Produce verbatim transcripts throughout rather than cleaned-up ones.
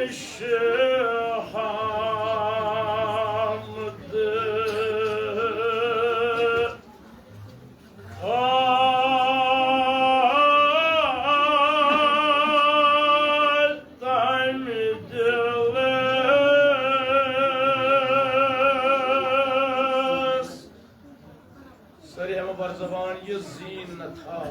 شہامت تمہِ دِلس۔ سٲری ہٮ۪مو بر زبان یہِ زیٖنت ہا۔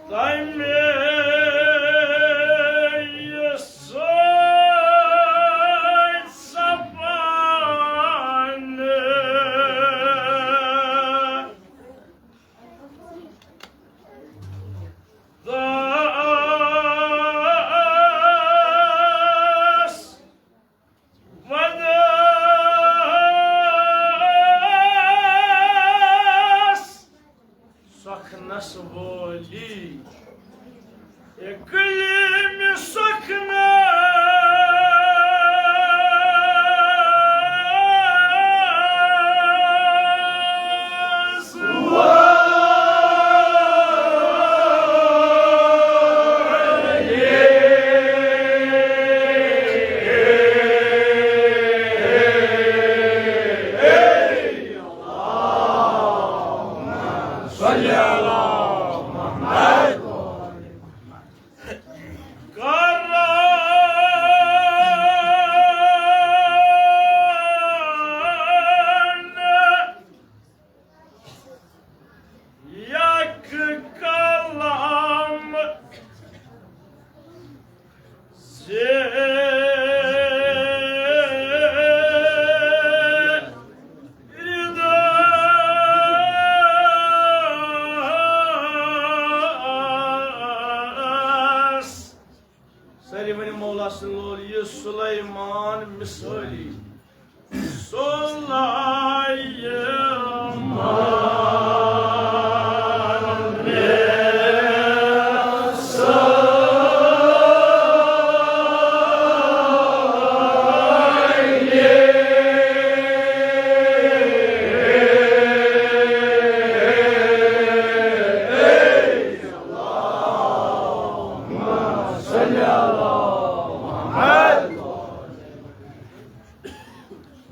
تمے سۭتۍ سپان دس ودس سخنس وٲلی۔ اقلیم سخنس صلی علی محمد۔ کرن یک کلام زیر دست۔ سٲری ؤنِو مولا سٕنٛدِ لولہِ یہِ سلیمان مثٲلی۔ سلیمان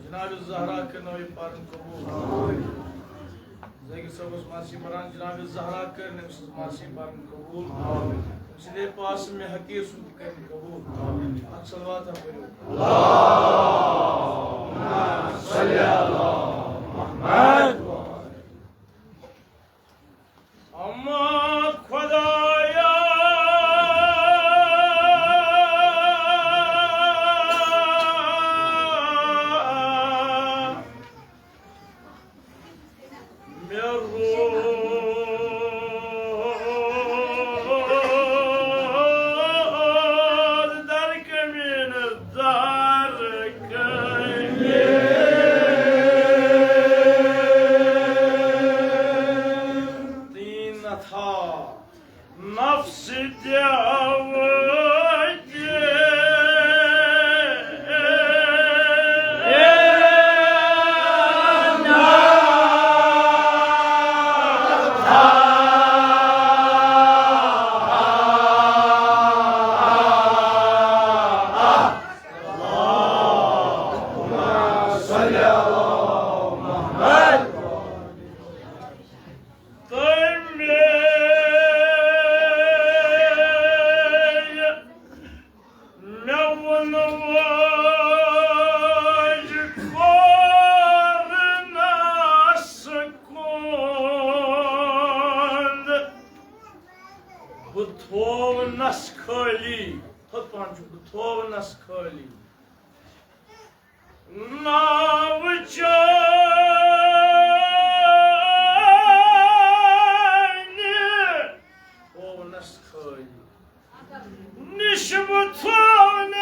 جناب زہرا کٔرنٲوِو پرن قبول۔ ذاکر صٲبس مرثی پران، جناب زہرا کٔرنٲوِو سٕنٛز مرثی پرن قبول۔ تٔمۍ سٕنٛدے پاس مےٚ حقیٖر سُنٛد تہِ کٔرِن قبول۔ اکھ صلوات ہا پٔرِو۔ اما خدایا، مےٚ روٗد در کمینہٕ در کمینہٕ۔ تین تھا نفس دیوتی۔ تمے مےٚ ووٚن واجہِ کورنس کُن، بہٕ تھوونس خٲلی، ہُتھ پہن چھُ، بہٕ تھوونس خٲلی۔ ناوٕ چانہِ ہوونس خٲلی نِش بہٕ تھوونس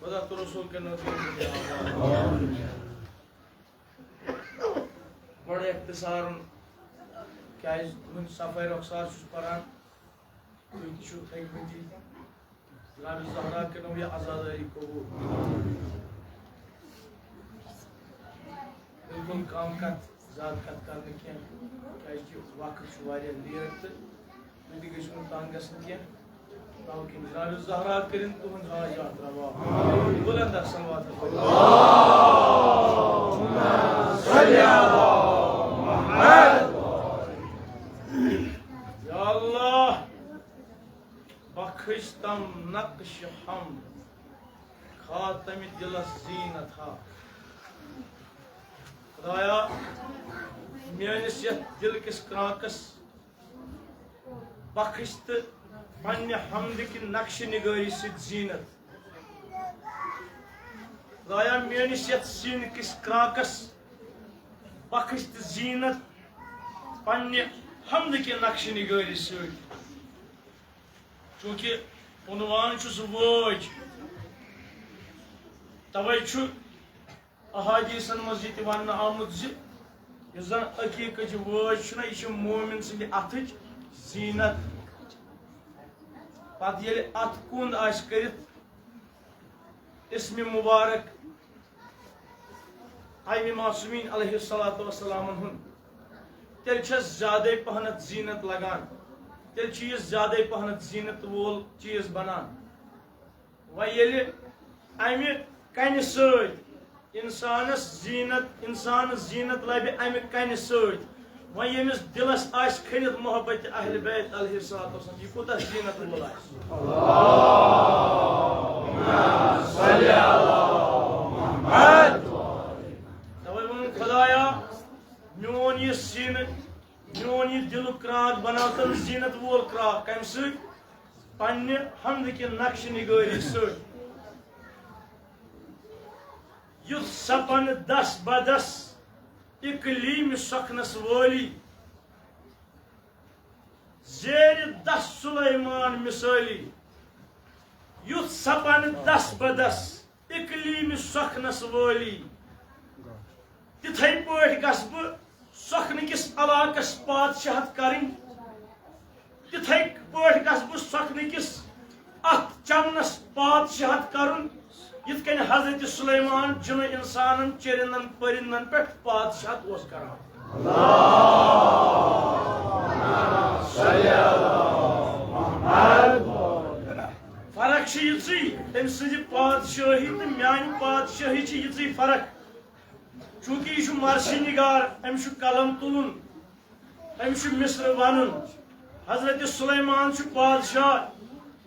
خدا تہٕ رسول کَرنو تُہۍ بڑٕ اختصارن، کیازِ تُہنٛد صفائی رخسار چھُس پران، تُہۍ تہِ چھِو تھٔکمٕتی۔ جناب زہرا کٔرنو یہِ عزادٲری قبول۔ بالکل کم کتھ، زیادٕ کتھ کرنہٕ کینٛہہ، کیازِ کہِ وقت چھُ واریاہ لیٹ تہٕ تُہۍ تہِ گٔژھِو نہٕ تنگ گژھٕنۍ کینٛہہ۔ توکِن جناب زہرا کٔرِن تُہنٛد حاجات روا۔ بلند صلوات پٔرِو۔ یا اللہ، بخش تم نقش ہم، خاتم دلس زینت ہا۔ خدایا، میٲنِس یتھ دل کِس کرانکس بخش تہٕ پننہِ حمدٕ کہِ نقشہِ نگٲری سۭتۍ زینت۔ خدایا، میٲنِس یتھ سیٖنہٕ کِس کرانکس بخش تہٕ زینت پننہِ حمدٕ کہِ نقشہِ نگٲری سۭتۍ۔ چونکہ عنوان چھُس وٲج، توے چھُ احادیثن منٛز یہِ تہِ وننہٕ آمُت زِ یُس زن عقیقٕچ وٲج چھُنہ، یہِ چھِ مومن سٕنٛدِ اتھٕچ زینت۔ پتہٕ ییٚلہِ اتھ کُنٛد آسہِ کٔرِتھ اسمِ مبارک امہِ معصومین علیہ الصلوۃ والسلامن ہُنٛد، تیٚلہِ چھس زیادے پہنتھ زینت لگان، تیٚلہِ چھُ یہِ زیادے پہنتھ زینت وول چیز بنان۔ وۄنۍ ییٚلہِ امہِ کنہِ سۭتۍ انسانس زینت، انسانس زینت لبہِ امہِ کنہِ سۭتۍ، وۄنۍ ییٚمِس دلس آسہِ کھٔنِتھ محبت اہل بیت علیہ الصلوۃ والسلام، یہِ کوٗتاہ زینت وول آسہِ۔ توے ووٚنُن خدایا، میون یہِ سیٖنہٕ، میون یہِ دلُک کرٛانٛک بناوتن زینت وول کرٛانٛک۔ کمہِ سۭتۍ؟ پننہِ حمدٕ کہِ نقشہِ نگٲری سۭتۍ۔ یُتھ سپن دس بدس اقلیٖمہِ سۄکھنس وٲلی، زیرِ دس سلیمان مثٲلی۔ یُتھ سپن دس بدس اقلیٖمہِ سۄکھنس وٲلی، تِتھے پٲٹھۍ گژھٕ بہٕ سۄکھنہٕ کِس علاقس پادشاہت کرٕنۍ۔ تِتھے پٲٹھۍ گژھٕ بہٕ سۄکھنہٕ کِس اتھ چمنس پادشاہت کرُن، یِتھ کٔنۍ حضرت سلیمان جِنو انسانن، چرندن، پرندن پٮ۪ٹھ پادشاہت اوس کران۔ فرق چھِ یِژٕے، تٔمۍ سٕنٛزِ پادشٲہی تہٕ میانہِ پادشٲہی چھِ یِژٕے فرق۔ چونکہ یہِ چھُ مرثی نگار، أمِس چھُ قلم تُلُن، أمِس چھُ مصرٕ وَنُن۔ حضرت سلیمان چھُ پادشاہ،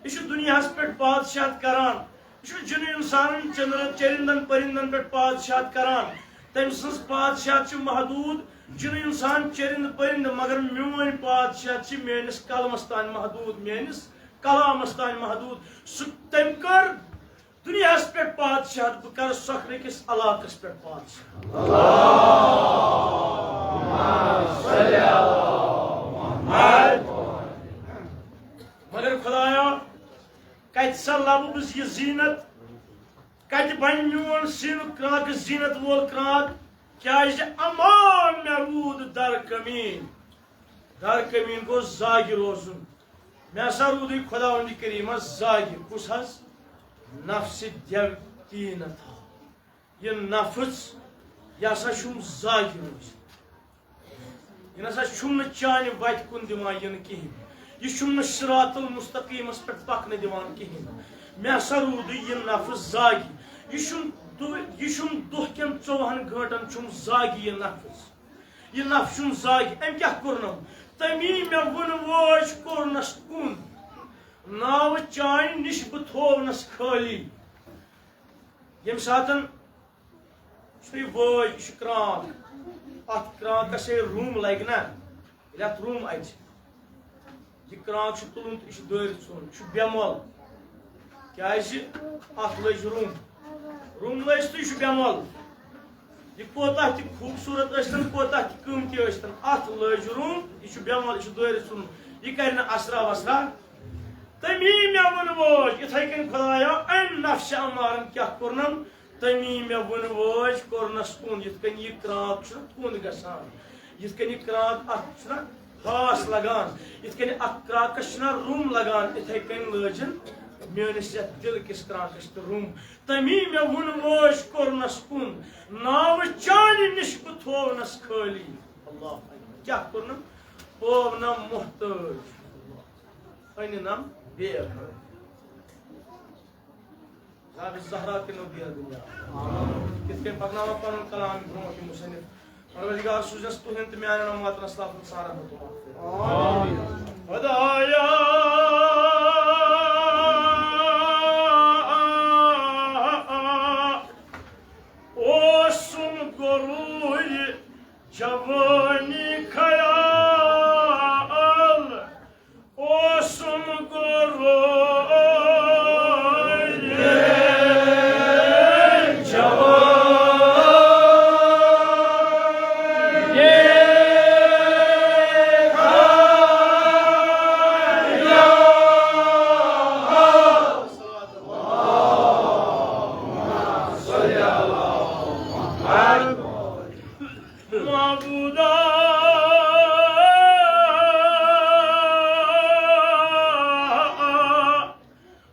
یہِ چھُ دُنیاہَس پٮ۪ٹھ پادشاہت کران۔ یہِ چھُ جِنہٕ اِنسانَن، چندرَن، چرندَن، پرندَن پٮ۪ٹھ پادشاہت کران۔ تٔمۍ سٕنٛز پادشاہت چھِ محدوٗد، جِنہٕ اِنسان، چرندٕ، پرندٕ، مگر میون پادشاہت چھِ میٲنِس قلمَس تام محدوٗد، میٲنِس کلامَس تام محدوٗد۔ سُہ تٔمۍ کٔر دُنیاہَس پٮ۪ٹھ پادشاہت، بہٕ کرٕ سۄکھنہٕ کِس علاقس پٮ۪ٹھ پادشاہت۔ مگر خدایا، کتہِ سا لبہٕ بہٕ یہِ زینت؟ کتہِ بنہِ میون سیٖنُک کرٛانٛکہٕ زینت وول کرٛانٛک؟ کیازِ امان مےٚ روٗد در کمیٖن۔ در کمیٖن گوٚو زاگہِ روزُن۔ مےٚ ہسا روٗدُے خداوندِ کریٖمس زاگہِ۔ کُس حظ؟ نفسِ دیو تیٖنتھا۔ یہِ نفس، یہِ ہسا چھُم زاگہِ روزِ۔ یہِ نسا چھُم نہٕ چانہِ وتہِ کُن دِوان یِنہٕ کِہیٖنۍ۔ یہِ چھُم نہٕ صراط المستقیمس پٮ۪ٹھ پکنہٕ دِوان کِہیٖنۍ۔ مےٚ ہسا روٗدُے یہِ نفس زاگہِ۔ یہِ چھُم دُ-، یہِ چھُم دۄہ کٮ۪ن ژۄوُہن گٲنٛٹن چھُم زاگہِ یہِ نفس۔ یہِ نفس چھُم زاگہِ۔ أمۍ کیٛاہ کوٚرنم؟ تٔمی مےٚ وُن وٲج کوٚرنس کُن۔ ناوٕ چانہِ نِش بہٕ تھوونس خٲلی۔ ییٚمہِ ساتن چھُے وٲج، یہِ چھُ کرٛانٛک۔ اَتھ کرٛانٛکَس ہے روٗم لَگہِ نا، ییٚلہِ اَتھ روٗم اَژِ۔ یہِ کرٛانٛک چھُ تُلُن تہٕ یہِ چھُ دٲرِتھ ژھُنُن، یہِ چھُ بے مۄل۔ کیٛازِ؟ اَتھ لٔج روٗم۔ روٗم لٔج تہٕ یہِ چھُ بے مۄل۔ یہِ کوتاہ تہِ خوٗبصوٗرت ٲسۍتَن، کوتاہ تہِ قۭمتی ٲسۍتَن، اَتھ لٔج روٗم، یہِ چھُ بے مۄل، یہِ چھُ دٲرِتھ ژھُنُن۔ یہِ کَرِ نہٕ اَسرا وَسرا۔ تٔمی مےٚ ووٚن وٲج، یِتھَے کٔنۍ خۄدایا، أمۍ نفسِ اَمارَن کیٛاہ کوٚرنَم؟ تٔمی مےٚ وُن وٲج کوٚرنس کُن، یِتھ کٔنۍ یہِ کرٛانٛک چھُنہ کُن گژھان، یِتھ کٔنۍ یہِ کرٛانٛک اَتھ چھُنہ ہاس لگان، یِتھ کٔنۍ اَتھ کرٛانٛکَس چھُنہ روٗم لگان، یِتھَے کٔنۍ لٲجِن میٲنِس یَتھ دِل کِس کرٛانٛکَس تہِ روٗم۔ تٔمی مےٚ وُن وٲج کوٚرنس کُن، ناوٕ چانہِ نِش بہٕ تھوونس خٲلی۔ اللہ اکبر۔ کیٛاہ کوٚرنم؟ پوونم محتٲج، أنِنم بے۔ جناب زہرا تہِ نو دیر دُنیا۔ کِتھ کٔنۍ پکناوان پنُن کلام برونٛٹھ یہِ مصنف؟ پروردگار سوٗزنس تُہنٛد تہٕ میانٮ۪ن امواتن اسلافن سان رحمت و مغفرت۔ خدایا، اوسُم غروٗرِ جوٲنی خیال، اوسُم گوٚو روے جوان۔ معبودا،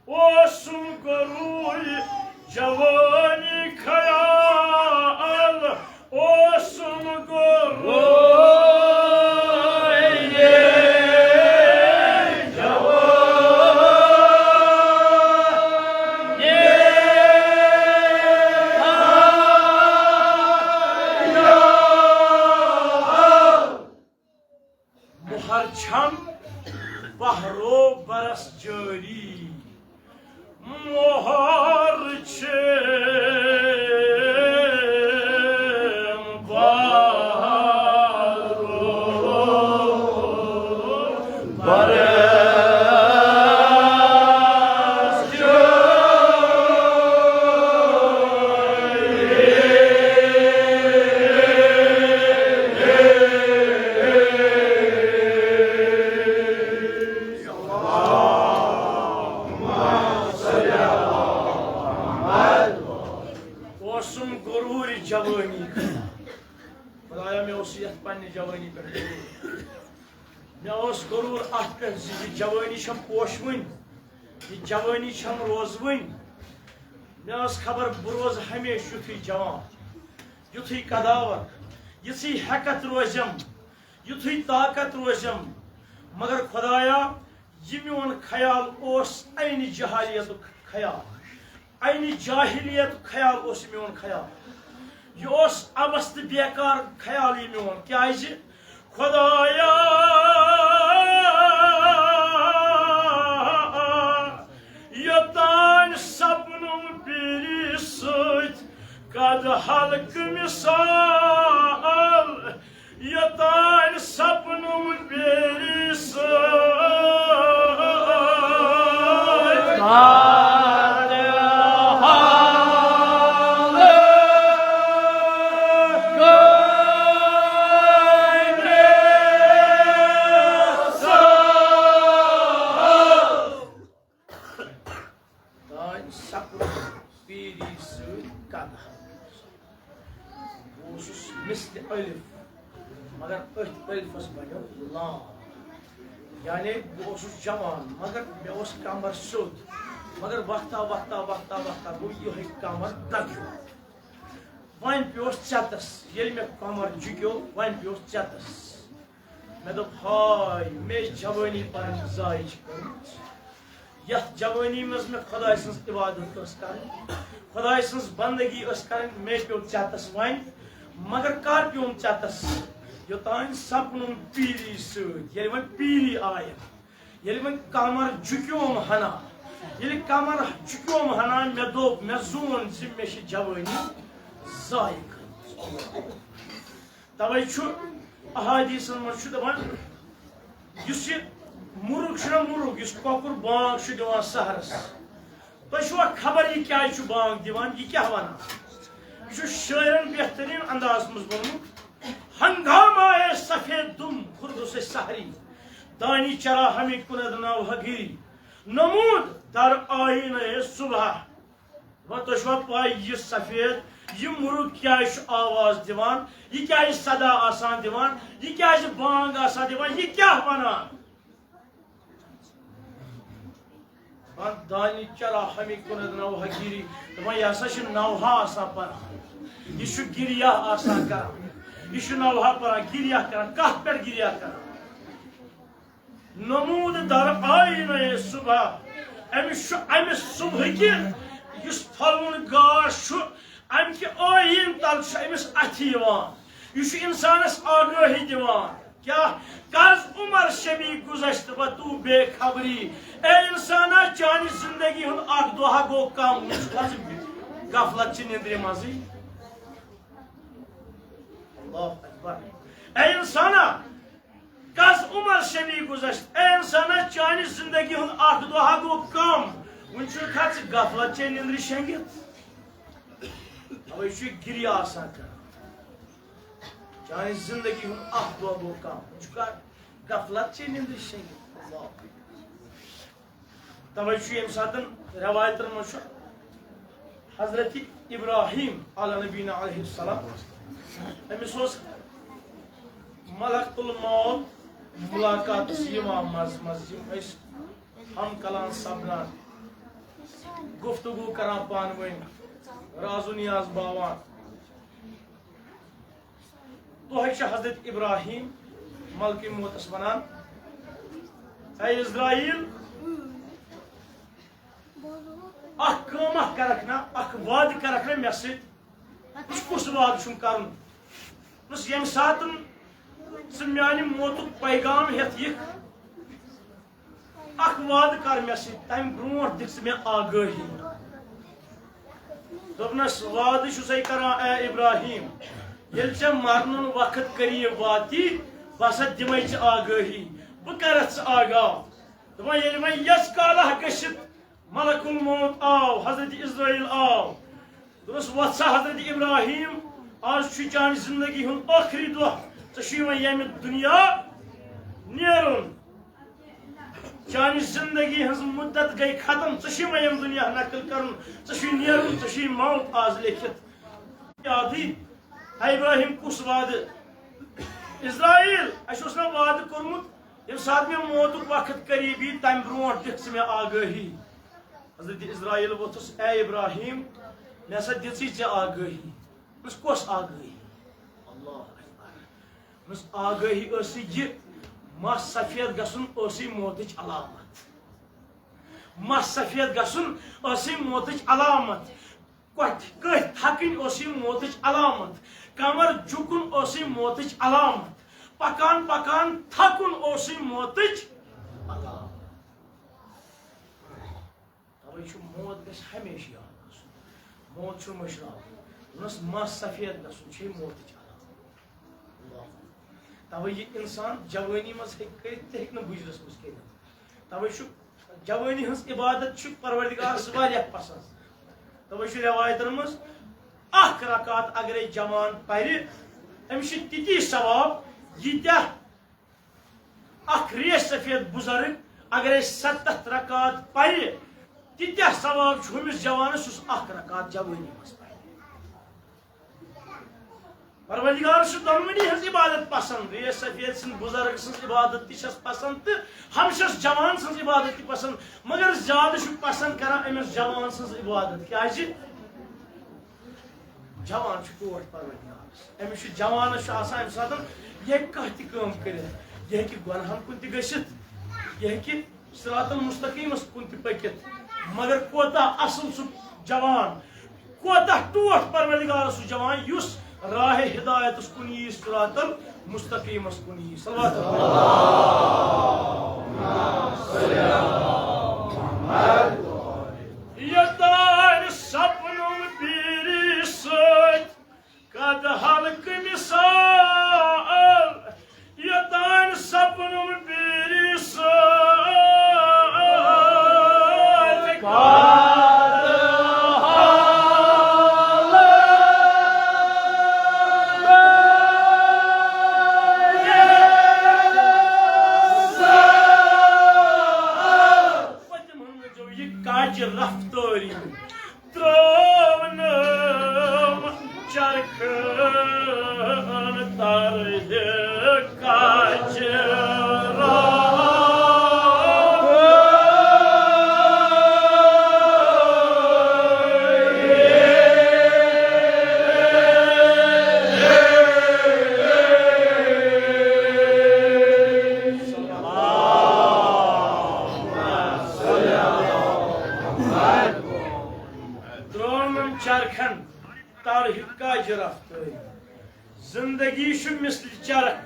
اوسُم غروٗرِ جوٲنی خیال، اوسُم غروٗرِ جوٲنی خیال۔ مۄہر چھم بہرو برس جٲری، مۄہر چھم بہرو برس جٲری۔ اوسُم غروٗرِ جوٲنی۔ خدایا، مےٚ اوس یَتھ پننہِ جوٲنی پٮ۪ٹھ غروٗر۔ مےٚ اوس غروٗر اَتھ پٮ۪ٹھ زِ یہِ جوٲنی چھم پوشوٕنۍ، یہِ جوٲنی چھم روزوٕنۍ۔ مےٚ ٲس خبر بہٕ روزٕ ہمیشہِ یُتھُے جوان، یُتھُے قداوت، یِژھٕے ہٮ۪کتھ روزٮ۪م، یُتھُے طاقت روزٮ۪م۔ مگر خدایا، یہِ میون خیال اوس عینِ جہالیتُک خیال، عینِ جاہلیتُک خیال اوس یہِ میون خیال۔ یہِ اوس عبث تہٕ بیکار خیال یہِ میون۔ کیازِ؟ خدایا، یوٚتام سپنُم پیٖری سۭتۍ قد حلقہٕ مثال، یوٚتام سپنُم پیٖری سۭتۍ قد حلقہٕ مثال۔ تانۍ سپُد پیٖری سۭتۍ قد حلقہٕ۔ بہٕ اوسُس مثلِ الف، مگر أتھۍ الفس بنیو لام۔ یعنی بہٕ اوسُس جوان، مگر مےٚ اوس کمر سیوٚد۔ مگر وقتہ وقتہ وقتہ وقتہ گوٚو یِہوٚے کمر دگیو۔ وۄنۍ پیوس ژٮ۪تس۔ ییٚلہِ مےٚ کمر جُکیو، وۄنۍ پیوس ژٮ۪تس۔ مےٚ دوٚپ، ہاے، مےٚ جوٲنی پنٕنۍ ضایع چھِ کٔرمٕژ۔ یَتھ جوٲنی منٛز مےٚ خۄداے سٕنٛز عبادت ٲس کَرٕنۍ، خۄداے سٕنٛز بندگی ٲس کَرٕنۍ، مےٚ پیوٚو ژٮ۪تَس وۄنۍ۔ مگر کَر پیوٚم ژٮ۪تَس؟ یوٚتام سَپنُم پیٖری سۭتۍ۔ ییٚلہِ وۄنۍ پیٖری آیَم، ییٚلہِ وۄنۍ کمر جُکیوم ہنا، ییٚلہِ کمر جُکیوم ہنا، مےٚ دوٚپ، مےٚ زون زِ مےٚ چھِ جوٲنی ضایع کٔرمٕژ۔ توے چھُ احادیثن منٛز چھُ دپان، یُس یہِ مُرُگ چھُنہ، مُرُگ، یُس کۄکُر بانگ چھُ دِوان سحرس، تۄہہِ چھُوا خبر یہِ کیازِ چھُ بانگ دِوان، یہِ کیاہ ونان؟ یہِ چھُ شٲعرن بہترین انداز منٛز ووٚنمُت، ہنگامہ سفید دم خردس سحری، دانی چرا ہمیں کند نوحہ گیری، نمود در آئینہ صبح۔ وۄنۍ تۄہہِ چھُوا پاے یہِ سفید، یہِ مُرُگ کیازِ چھُ آواز دِوان، یہِ کیازِ صدا آسان دِوان، یہِ کیازِ بانگ آسان دِوان، یہِ کیاہ ونان؟ دپان، دانی چرا ہمیں کند نوحہ گیری۔ دپان، یہِ ہسا چھُ نوحہ آسان پران، یہِ چھُ گریہ آسان کران، یہِ چھُ نوحہ پران، گریہ کران۔ کتھ پٮ۪ٹھ گریہ کران؟ نمود در آئینہ صبح۔ أمِس چھُ امہِ صبحٕکہِ یُس پھۄلوُن گاش چھُ، امہِ کہِ ٲییٖن تل چھُ أمِس اَتھِ یِوان۔ یہِ چھُ انسانس آگٲہی دِوان۔ کیٛاہ؟ کز عمر شبی گذشت و تو بے خبری۔ اے انسانا، چانہِ زندگی ہُنٛد اکھ دۄہا گوٚو کم۔ وٕچھ حظ، غفلت چھِ نیٚندرِ منٛزٕے۔ اللہ اکبر۔ اے انسانا، کز عمر شبی گذشت۔ اے انسانا، چانہِ زندگی ہُنٛد اکھ دۄہا گوٚو کم۔ وٕنہِ چھُکھا ژٕ غفلت چے نیٚندرِ شۄنٛگِتھ؟ اوے چھُ گریہ آسان کران۔ چانہِ زندگی ہُنٛد اکھ دۄہ گوٚو کم۔ وٕنہِ چھُکھا غفلت چے نیٚندرِ شۄنٛگِتھ؟ اللہ اکبر۔ توے چھُ ییٚمہِ ساتہٕ روایتن منٛز چھُ حضرت ابراہیم علیٰ نبینا علیہ السلام، أمِس اوس ملک الموت ملاقاتس یِوان منٛزٕ منٛزٕ، یِم ٲسۍ ہم کلام سپدان، گفتگو کران پانہٕ ؤنۍ، راز و نیاز باوان۔ دۄہے چھُ حضرت ابراہیم ملک موتس ونان، اے عزرائیل، اکھ کٲم اکھ کرکھ نا، اکھ وعدٕ کرکھ نا مےٚ سۭتۍ؟ ژٕ کُس وعدٕ چھُم کرُن؟ دوٚپُس، ییٚمہِ ساتہٕ ژٕ میانہِ موتُک پیغام ہٮ۪تھ یِکھ، اکھ وعدٕ کر مےٚ سۭتۍ، تمہِ برونٹھ دِکھ ژٕ مےٚ آگٲہی۔ دوٚپنس، وعدٕ چھُسے کران، اے ابراہیم، ییٚلہِ ژےٚ مرنُن وقت قریب واتی، بہٕ ہسا دِمے ژےٚ آگٲہی، بہٕ کرتھ ژٕ آگاہ۔ دپان، ییٚلہِ وۄنۍ یژھ کالہ گٔژھِتھ ملک الموت آو، حضرت عزرائیل آو، دوٚپنس، وۄتھ سا حضرت ابراہیم، آز چھُ چانہِ زندگی ہُنٛد ٲخری دۄہ، ژےٚ چھُے وۄنۍ ییٚمہِ دُنیا نیرُن۔ چانہِ زندگی ہٕنٛز مدت گٔے ختم، ژےٚ چھُے وۄنۍ ییٚمہِ دُنیا نقل کرُن، ژےٚ چھُے نیرُن، ژےٚ چھُے موت آز لیکھِتھ۔ یادٕے، اے ابراہیم، کُس وعدٕ؟ عزرائیل، اَسہِ اوس نہ وعدٕ کوٚرمُت، ییٚمہِ ساتہٕ مےٚ موتُک وقت قریب یی، تَمہِ برونٛٹھ دِکھ ژٕ مےٚ آگٲہی۔ حضرت عزرائیل ووٚتھُس، اے ابراہیم، مےٚ ہسا دِژٕے ژےٚ آگٲہی۔ دوٚپمَس، کۄس آگٲہی؟ اللہ اکبر۔ دوٚپمَس، آگٲہی ٲسٕے یہِ، مَس سفید گژھُن ٲسٕے موتٕچ علامت۔ مَس سفید گژھُن ٲسٕے موتٕچ علامت۔ کۄٹھۍ کٔتھۍ تھکٕنۍ ٲسٕے موتٕچ علامت۔ کمر جُکُن ٲسٕے موتٕچ علامت۔ پکان پکان تھکُن ٲسٕے موتٕچ علامت۔ توے چھُ موت گژھِ ہمیشہِ یاد آسُن۔ موت چھُنہٕ مٔشراوُن۔ دوٚپنَس، مَس سفید گژھُن چھے موتٕچ علامت۔ اللہ اکبر۔ توے یہِ انسان جوٲنی منٛز ہیٚکہِ کٔرِتھ تہِ ہیٚکہِ نہٕ بُجرس منٛز کٔرِتھ۔ توے چھُ جوٲنی ہٕنٛز عبادت چھُ پروردگارس واریاہ پسند۔ توے چھُ رٮ۪وایتن منٛز اکھ رکعت اگرے جوان پرِ، أمِس چھِ تِتی ثواب ییٖتیٛاہ اکھ ریش سفید بزرگ اگرے ستتھ رکعت پرِ، تیٖتیٛاہ ثواب چھُ ہُمِس جوانس یُس اکھ رکعت جوٲنی منٛز پرِ۔ پروردگار چھُ دۄنوٕنی ہٕنٛز عبادت پسند، ریش سفید سٕنٛز بزرگ سٕنٛز عبادت تہِ چھس پسند تہٕ ہمشس جوان سٕنٛز عبادت تہِ پسند، مگر زیادٕ چھُ پسند کران أمِس جوان سٕنٛز عبادت۔ کیازِ؟ جوان چھُ ٹوٹھ پروردگارس۔ أمِس چھُ، جوانس چھُ آسان اَمہِ ساتہٕ یہِ ہیٚکہِ کانٛہہ تہِ کٲم کٔرِتھ۔ یہِ ہیٚکہِ گۄنہَن کُن تہِ گٔژھِتھ، یہِ ہیٚکہِ صراط المستقیٖمَس کُن تہِ پٔکِتھ۔ مگر کوتاہ اَصٕل سُہ جوان، کوتاہ ٹوٹھ پروردگار سُہ جوان، یُس راہِ ہدایتس کُن یی، صراط المستقیمس کُن یی۔ صلوات۔ یوتانۍ سپنُم پیٖری سۭتۍ قد حلقہٕ مثال، یوتانۍ سپنُم پیٖری سۭتۍ۔ پٔتِم ہن ؤنۍزیو یہِ کاجہِ رفتٲری۔ ترٛٲونم چرخن طرحِ کاجہِ رفتٲری۔ ترٛٲونم چرخن طرحِ کاجہِ رفتٲری۔ زندگی چھُ مثلِ چرخ۔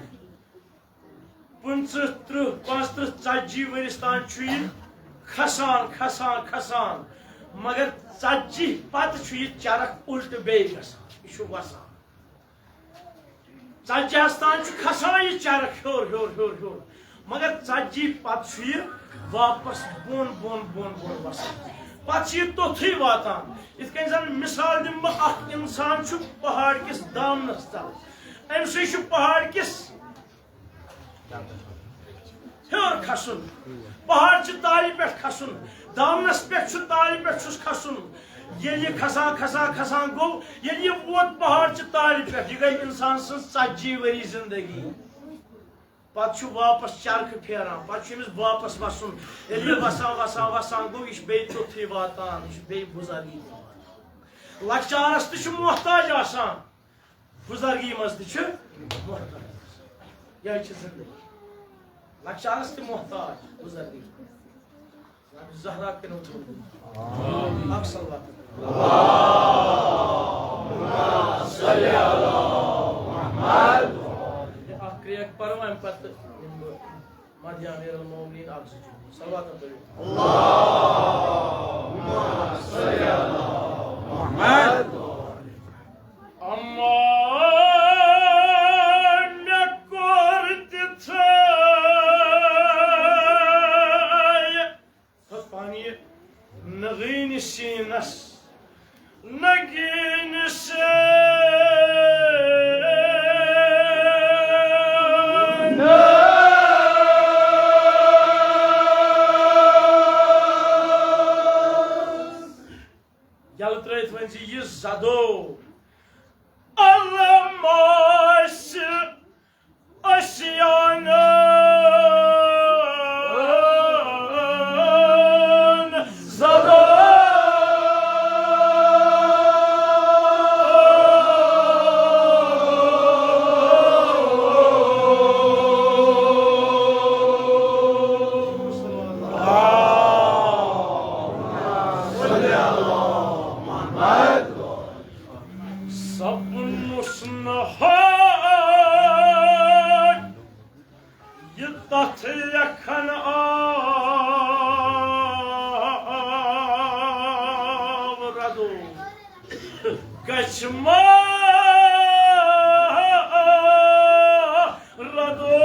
پٕنٛژٕہ، تٕرٛہ، پانٛژتٕرٛہ، ژتجی ؤرِس تام چھُ یہِ کھسان، کھسان، کھسان۔ مگر ژتجی پتہٕ چھُ یہِ چرخ الٹہٕ بیٚیہِ گژھان۔ یہِ چھُ وسان۔ ژتجی ہس تام چھُ کھسان یہِ چرخ ہیوٚر، ہیوٚر، ہیوٚر، ہیوٚر۔ مگر ژتجی پتہٕ چھُ یہِ واپس بۄن، بۄن، بۄن، بۄن وسان۔ پتہٕ چھُ یہِ توٚتھُے واتان۔ یِتھ کٔنۍ زن مثال دِمہٕ بہٕ، اکھ انسان چھُ پہاڑ کِس دامنس تل۔ أمۍ سٕے چھُ پہاڑ کِس ہیوٚر کھسُن، پہاڑ چہِ تالہِ پٮ۪ٹھ کھسُن، دامنس پٮ۪ٹھ چھُ، تالہِ پٮ۪ٹھ چھُس کھسُن۔ ییٚلہِ یہِ کھسان، کھسان، کھسان گوٚو، ییٚلہِ یہِ ووت پہاڑ چہِ تالہِ پٮ۪ٹھ، یہِ گٔے انسان سٕنٛز ژتجی ؤری زندگی۔ پتہٕ چھُ واپس چرخہٕ پھیران، پتہٕ چھُ أمِس واپس وسُن۔ ییٚلہِ یہِ وسان، وسان، وسان گوٚو، یہِ چھُ بیٚیہِ توٚتھُے واتان، یہِ چھُ بیٚیہِ بُزرگی تہِ واتان۔ لۄکچارس تہِ چھُ محتاج آسان، بُزرگی منٛز تہِ چھُ محتاج۔ یِہوٚے چھِ زندگی۔ لۄکچارس تہِ محتاج، بُزرگی منٛز۔ جناب زہرا کٔرِو تھوڑا۔ اکھ صلوات۔ یہِ اکھ کرٛیک پرو، اَمہِ پتہٕ نِمہٕ بہٕ مدحِ امیر المومنین اکھ زٕ جملہٕ۔ صلواتن پٔرِو۔ اما مےٚ کوٚر تِتھے۔ تھوٚد پانی نگیٖنہِ سیٖنس، نگیٖنہِ سیٖنس۔ یلہٕ ترٲوِتھ ؤنۍ زِ یہِ زدو۔ علم آسہِ اشیانن زدو۔ سپنُس نہٕ ہاے یہِ تتھ لیکھن آو ردو۔ گژھِ ما ردو۔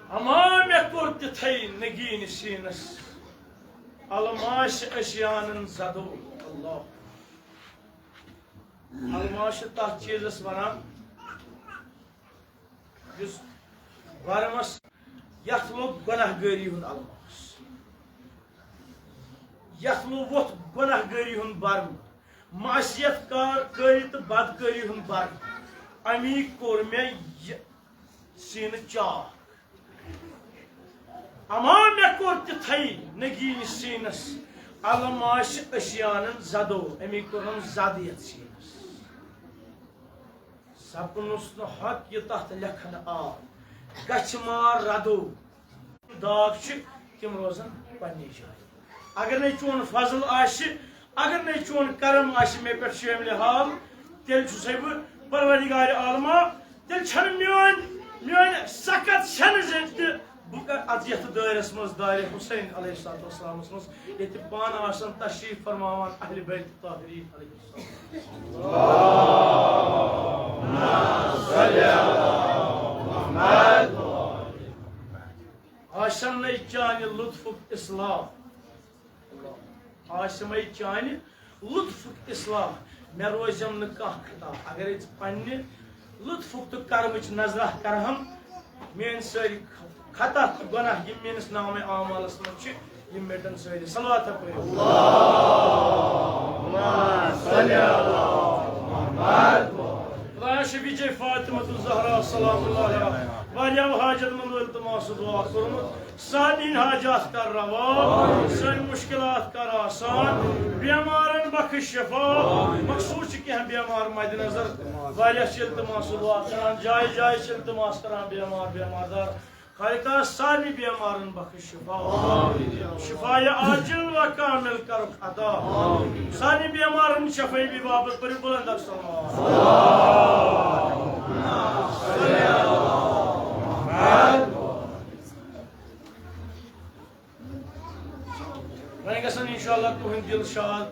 اما مےٚ کوٚر تِتھے نگیٖنہِ سیٖنس، الماس اشیانن زدو۔ اللہ۔ الماس چھِ تتھ چیٖزس ونان، یُس برمس، یتھ لوٚگ گۄناہ گٲری ہُنٛد الماس، یتھ لوٚگ ووٚتھ گۄناہ گٲری ہُنٛد برم، معصیت کار کٲری تہٕ بدکٲری ہُنٛد برم۔ امی کوٚر مےٚ یہِ سینہٕ چاک۔ اما مےٚ کوٚر تِتھے نگیٖنۍ سیٖنس، علم آسہِ أشیانن زدو، امی کوٚرنم زد یتھ سیٖنس۔ سپنُس نہٕ حق یہِ تتھ لیکھنہٕ آو، گژھِ مار ردو۔ داغ چھِ، تِم روزن پننہِ جایہِ۔ اگر نے چون فضل آسہِ، اگر نے چون کرم آسہِ مےٚ پٮ۪ٹھ شٲملِ حال، تیٚلہِ چھُسے بہٕ پروردگار عالما، تیٚلہِ چھنہٕ میٲنۍ، میٲنۍ سکت چھنہٕ زِ تہِ بہٕ کرٕ اتھ یتھ دٲیرس منٛز دارِ حسین علیہ الصلوۃ والسلامس منٛز، ییٚتہِ پانہٕ آسن تشریف فرماوان اہل بیت طاہرین علیہ السلام۔ آسن نے چانہِ لطفُک اصلاح، آسمے چانہِ لطفُک اصلاح، مےٚ روزٮ۪م نہٕ کانٛہہ خطا۔ اگرے ژٕ پننہِ لطفُک تہٕ کرمٕچ نظرہ کرہم، میٲنۍ سٲری خطا تہٕ گۄناہ یِم میٲنِس نامِ اعمالس منٛز چھِ، یِم مِٹن سٲری۔ صلوات پٔرِو۔ خدایا شفیع فاطمہ الزہرا سلام اللہ علیہا واریاہو حاجت مندو التماس دعا کوٚرمُت، سارنٕے حاجات کر روا، سٲنۍ مشکلات کر آسان، بیمارن بخش شفا۔ مخصوص چھِ کینٛہہ بیمار مد نظر، واریاہ چھِ التماس دعا کران، جایہِ جایہِ چھِ التماس کران بیمار بیمار دار۔ خالقہ سارنٕے بیمارن بخش شفا، شفایہِ عاجل و کامل کرُکھ عطا۔ سارنٕے بیمارن شفٲیی باپتھ پٔرِو بلند اکھ صلوات۔ وۄنۍ گژھن انشاءاللہ تُہنٛدۍ دل شاد،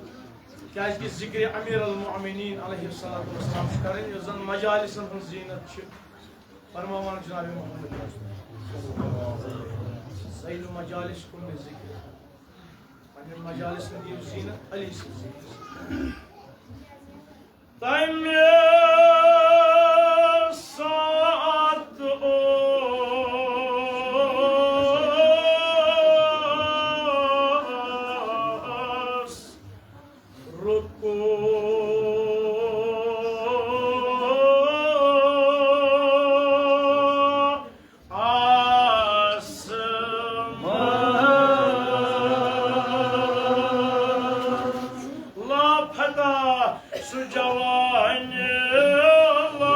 کیازِ کہِ ذکر امیر المؤمنین علیہ الصلوۃ والسلام چھُ کرٕنۍ، یُس زن مجالسن ہٕنٛز زینت چھِ۔ فرماوان جناب محمد سید مجالس کن ذکر، پننٮ۪ن مجالسن دِیِو زینت علی سٕنٛز زینت۔ تمہِ ساتہٕ اوس رکوع آسمان۔ لا فتح سُہ جوانِ لا۔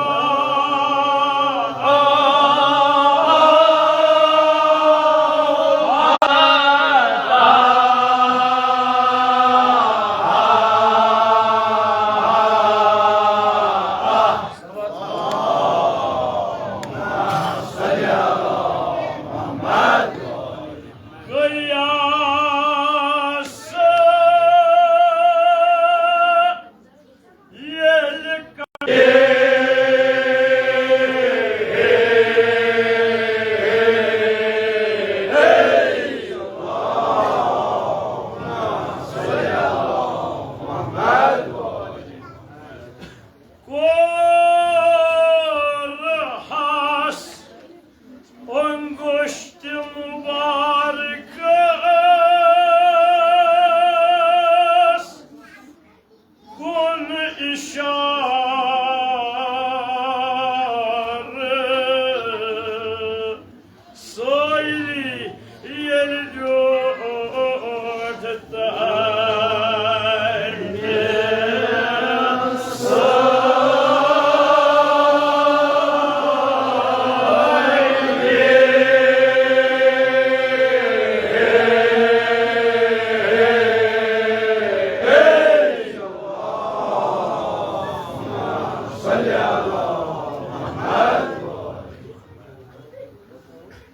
کوٚرہَس انگشت مبارک کُن اشارٕ۔ سٲیلی ییٚلہِ ڈیوٹھ تَتہِ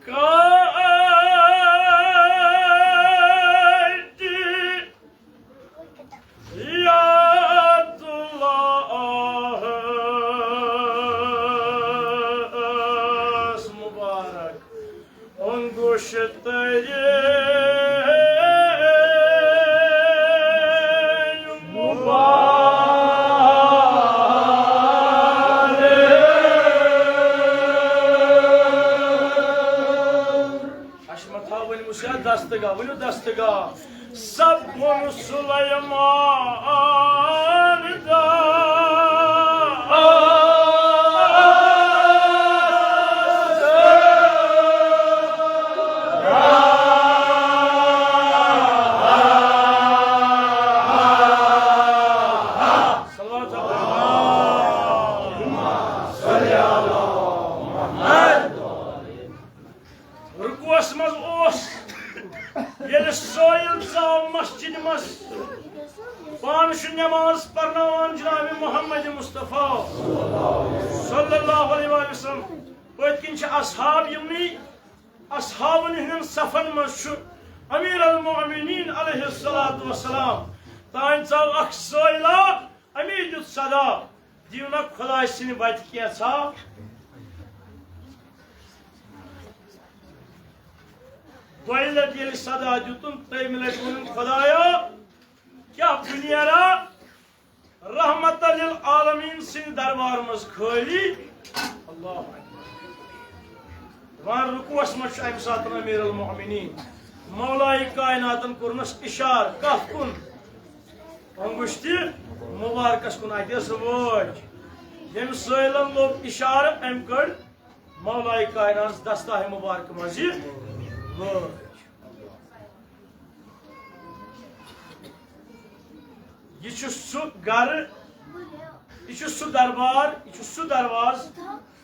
کاٹہِ یاد اللہ مبارک انگشتِ مبارک۔ اَسہِ ما تھاو ؤنۍ وُچھ یا دستگاہ، ؤنِو دستگاہ۔ سپُن سلیمان دار اوس منٛز اوس، ییٚلہِ سٲیِل ژاو مسجدِ منٛز، پانہٕ چھُ نٮ۪ماز پرناوان جناب محمد مصطفیٰ صلی اللہ علیہ وآلہ وسلم۔ پٔتۍ کِنۍ چھِ اصحاب یِمنٕے اصحابن ہٕنٛدٮ۪ن صفن منٛز چھُ امیر المؤمنین علیہ الصلوۃ والسلام۔ تانۍ ژاو اکھ سٲیلا، امی دیُت صدا، دِیِو نا خداے سٕنٛدِ وتہِ کینٛژھا۔ دۄیہِ لٹہِ ییٚلہِ صدا دیُتُن، ترٛیٚیِمہِ لٹہِ ووٚنُن، خدایا، کیٛاہ بہٕ نیرا رحمت للعالمین سٕنٛدِ دربار منٛز خٲلی؟ اللہ اکبر۔ دپان رکوعس منٛز چھُ امہِ ساتہٕ امیر المؤمنین مولائے کائناتن کوٚرنس اشارٕ کتھ کُن؟ انگشتہِ مبارکس کُن۔ اتہِ ٲس وٲج۔ ییٚمہِ سٲیلن لوٚب اشارٕ، أمۍ کٔڑ مولائے کائناتس دستاہِ مبارکہٕ منٛز یہِ وٲج۔ یہِ چھُ سُہ گرٕ، یہِ چھُ سُہ دربار، یہِ چھُ سُہ دروازٕ،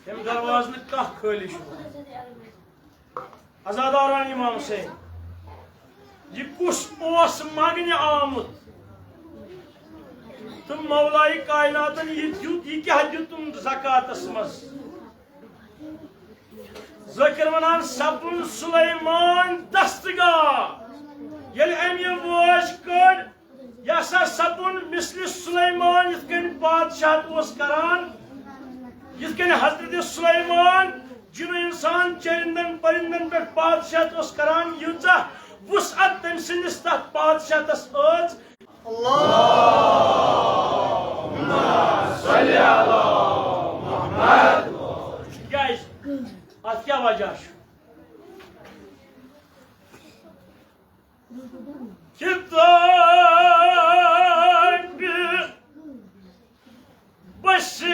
ییٚمہِ دروازٕ نہٕ کانٛہہ خٲلی چھُ۔ عزاداران امام حسین، یہِ کُس اوس منگنہِ آمُت؟ تہٕ مولائے کائناتن یہِ دیُت، یہِ کیٛاہ دیُتُن زکاتس منٛز؟ ذٲکر ونان، سپُن سلیمان دستگاہ۔ ییٚلہِ أمۍ یہِ وٲج کٔڑ، یہِ ہسا سپُن مثلِ سلیمان، یِتھ کٔنۍ بادشاہت اوس کران، یِتھ کٔنۍ حضرت سلیمان جِن و انسان، چرندن پرندن پٮ۪ٹھ بادشاہت اوس کران، ییٖژاہ وسعت تٔمۍ سٕنٛدِس تتھ بادشاہتس ٲس۔ اللہم صل علی محمد۔ کیٛازِ؟ اتھ کیٛاہ وجہ چھُ؟ کتابِ بصیرس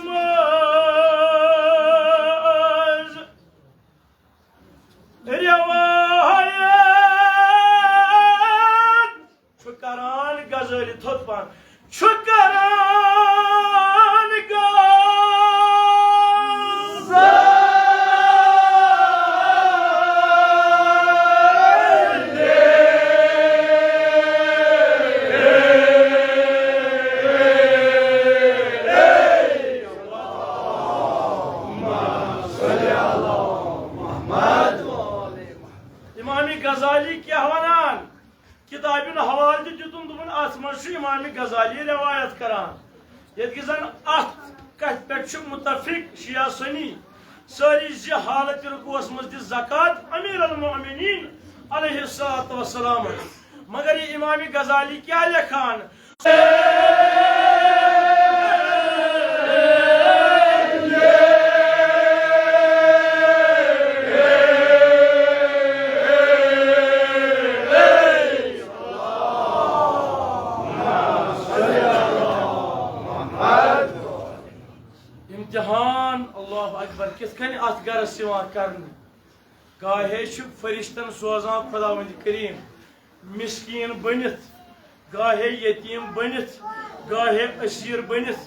منٛز روایت چھُ کران غزالی تھوٚد پہن، چھُ کران غزالی۔ امام غزالی کیٛاہ ونان؟ کتابہِ ہُنٛد حوالہٕ تہِ دیُتُن، دوٚپُن، اتھ منٛز چھُ امام غزالی روایت کران، ییٚتہِ کہِ زن اتھ کتھِ پٮ۪ٹھ چھُ متفق شیعہ سنی، سٲری زِ حالت رکوعس منٛز دِ زکات امیر المؤمنین علیہ الصلوۃ والسلام۔ مگر یہِ امام غزالی کیٛاہ لیکھان؟ امتحان، اللہ اکبر، کِتھ کٔنۍ اتھ گرس یِوان کرنہٕ۔ گاہے چھُ فرشتن سوزان خداوند کریم مسکین بٔنِتھ، گاہے یتیم بٔنِتھ، گاہے اسیر بٔنِتھ،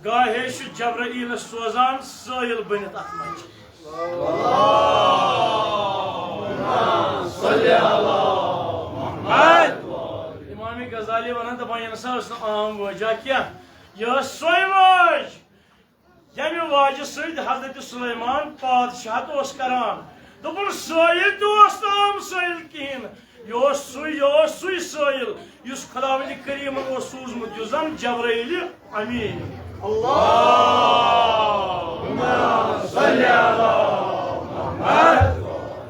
گاہے چھُ جبرائیلس سوزان سٲیل بٔنِتھ۔ اتھ منٛز چھِ امام غزالی ونان، دپان، یہِ نسا ٲس نہٕ عام وٲجہ کینٛہہ، یہِ ٲس سۄے وٲج، ییٚمہِ واجہِ سۭتۍ حضرت سلیمان پادشاہت اوس کران۔ دوٚپُن، سٲیِل تہِ اوس نہٕ عام سٲیِل کِہیٖنۍ۔ یہِ اوس سُے، یہِ اوس سُے سٲیِل، یُس خداوندِ کریٖمن اوس سوٗزمُت، یُس زن جبرائیل امین۔ اللہم صل علی محمد۔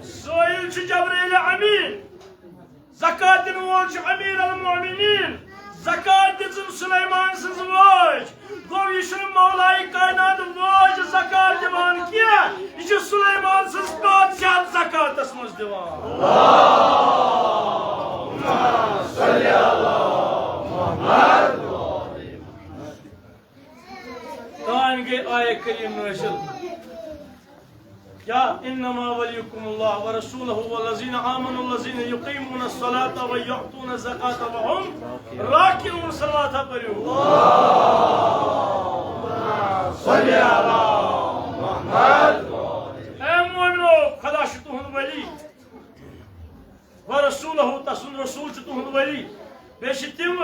سٲیِل چھُ جبرائیل امین۔ زکات دِنہٕ وول چھُ امیر المؤمنین۔ زکات دِژٕن سلیمان سٕنٛز وٲج۔ گوٚو، یہِ چھُنہٕ مولائے کائنات وٲج زکات دِوان کینٛہہ، یہِ چھُ سلیمان سٕنٛز بادشاہت زکاتس منٛز دِوان۔ تانۍ گٔے آیہِ کریم نٲزِل۔ یا انما ولیکم اللہ ورسولہ والذین آمنوا الذین یقیمون الصلاۃ و یؤتون الزکاۃ وهم راکعون۔ صلوات پٔرِو۔ صلی علی محمد۔ سُنٛد رسول چھُ تُہُنٛد ولی۔ بیٚیہِ چھِ تِم،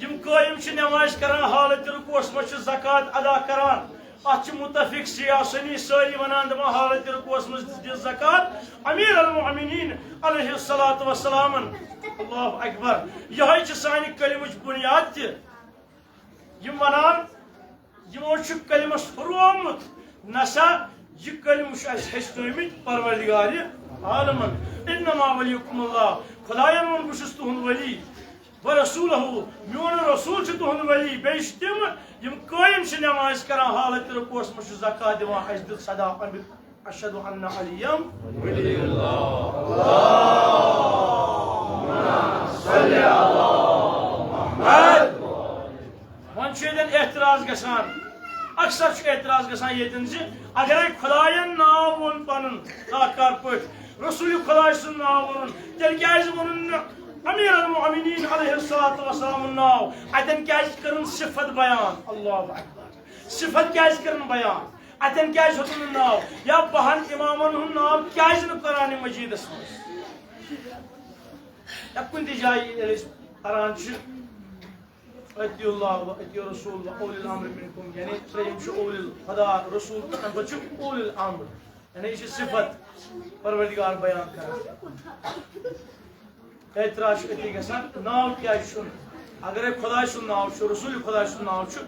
یِم قٲیِم چھِ نماز کران، حالت رکوعس منٛز چھِ زکوٰۃ ادا کران۔ اتھ چھِ متفق شیعہ سنی سٲری ونان، دپان، حالت رکوعس منٛز دِژ زکوٰۃ امیر المؤمنین علیہ الصلوۃ والسلامن۔ اللہ اکبر۔ یہے چھِ سانہِ کلمٕچ بنیاد تہِ۔ یِم ونان، یِمو چھُ کلمس ہُرومُت، نسا، یہِ کلمہٕ چھُ اَسہِ ہیٚچھنٲومٕتۍ پروردگارِ عالمن۔ انما ولیکم اللہ، خداین ووٚن، بہٕ چھُس تُہُنٛد ولی، ورسولہ، میون رسول چھُ تُہُنٛد ولی۔ بیٚیہِ چھِ تِم، یِم قٲیِم چھِ نماز کران، حالت رکوعس منٛز چھُ زکوٰۃ دِوان، اَسہِ دیُت صدا، اشہد ان علیم ولی اللہ۔ وۄنۍ چھُ ییٚتٮ۪ن اعتراض گژھان، اکثر چھُ اعتراض گژھان ییٚتٮ۪ن زِ اگرے خداین ناو ووٚن پنُن ساکار پٲٹھۍ، رسول خداے سُنٛد ناو ووٚنُن، تیٚلہِ کیازِ ووٚنُن نہٕ امیر المؤمنین علیہ الصلوۃ والسلام ناو؟ اتٮ۪ن کیازِ کٔرٕن صفت بیان؟ اللہ اکبر۔ صفت کیازِ کٔرٕن بیان؟ اتٮ۪ن کیازِ ہیوٚتُن نہٕ ناو؟ یا بہن امامن ہُنٛد ناو کیازِ نہٕ قرآن مجیدس منٛز؟ یا کُنہِ تہِ جایہِ ییٚلہِ أسۍ پران چھِ، اطیعوا اللہ و اطیعوا الرسول و اولی الامر منکم، یعنی ترٛیٚیِم چھُ اولی ال-، خدا، رسول تہٕ اَمہِ پتہٕ چھُ اولی الامر، یعنی یہِ چھِ صفت پروردگار بیان کران۔ اعتراض چھُ أتی گژھان، ناو کیازِ چھُنہٕ؟ اگرے خداے سُنٛد ناو چھُ، رسول خداے سُنٛد ناو چھُ،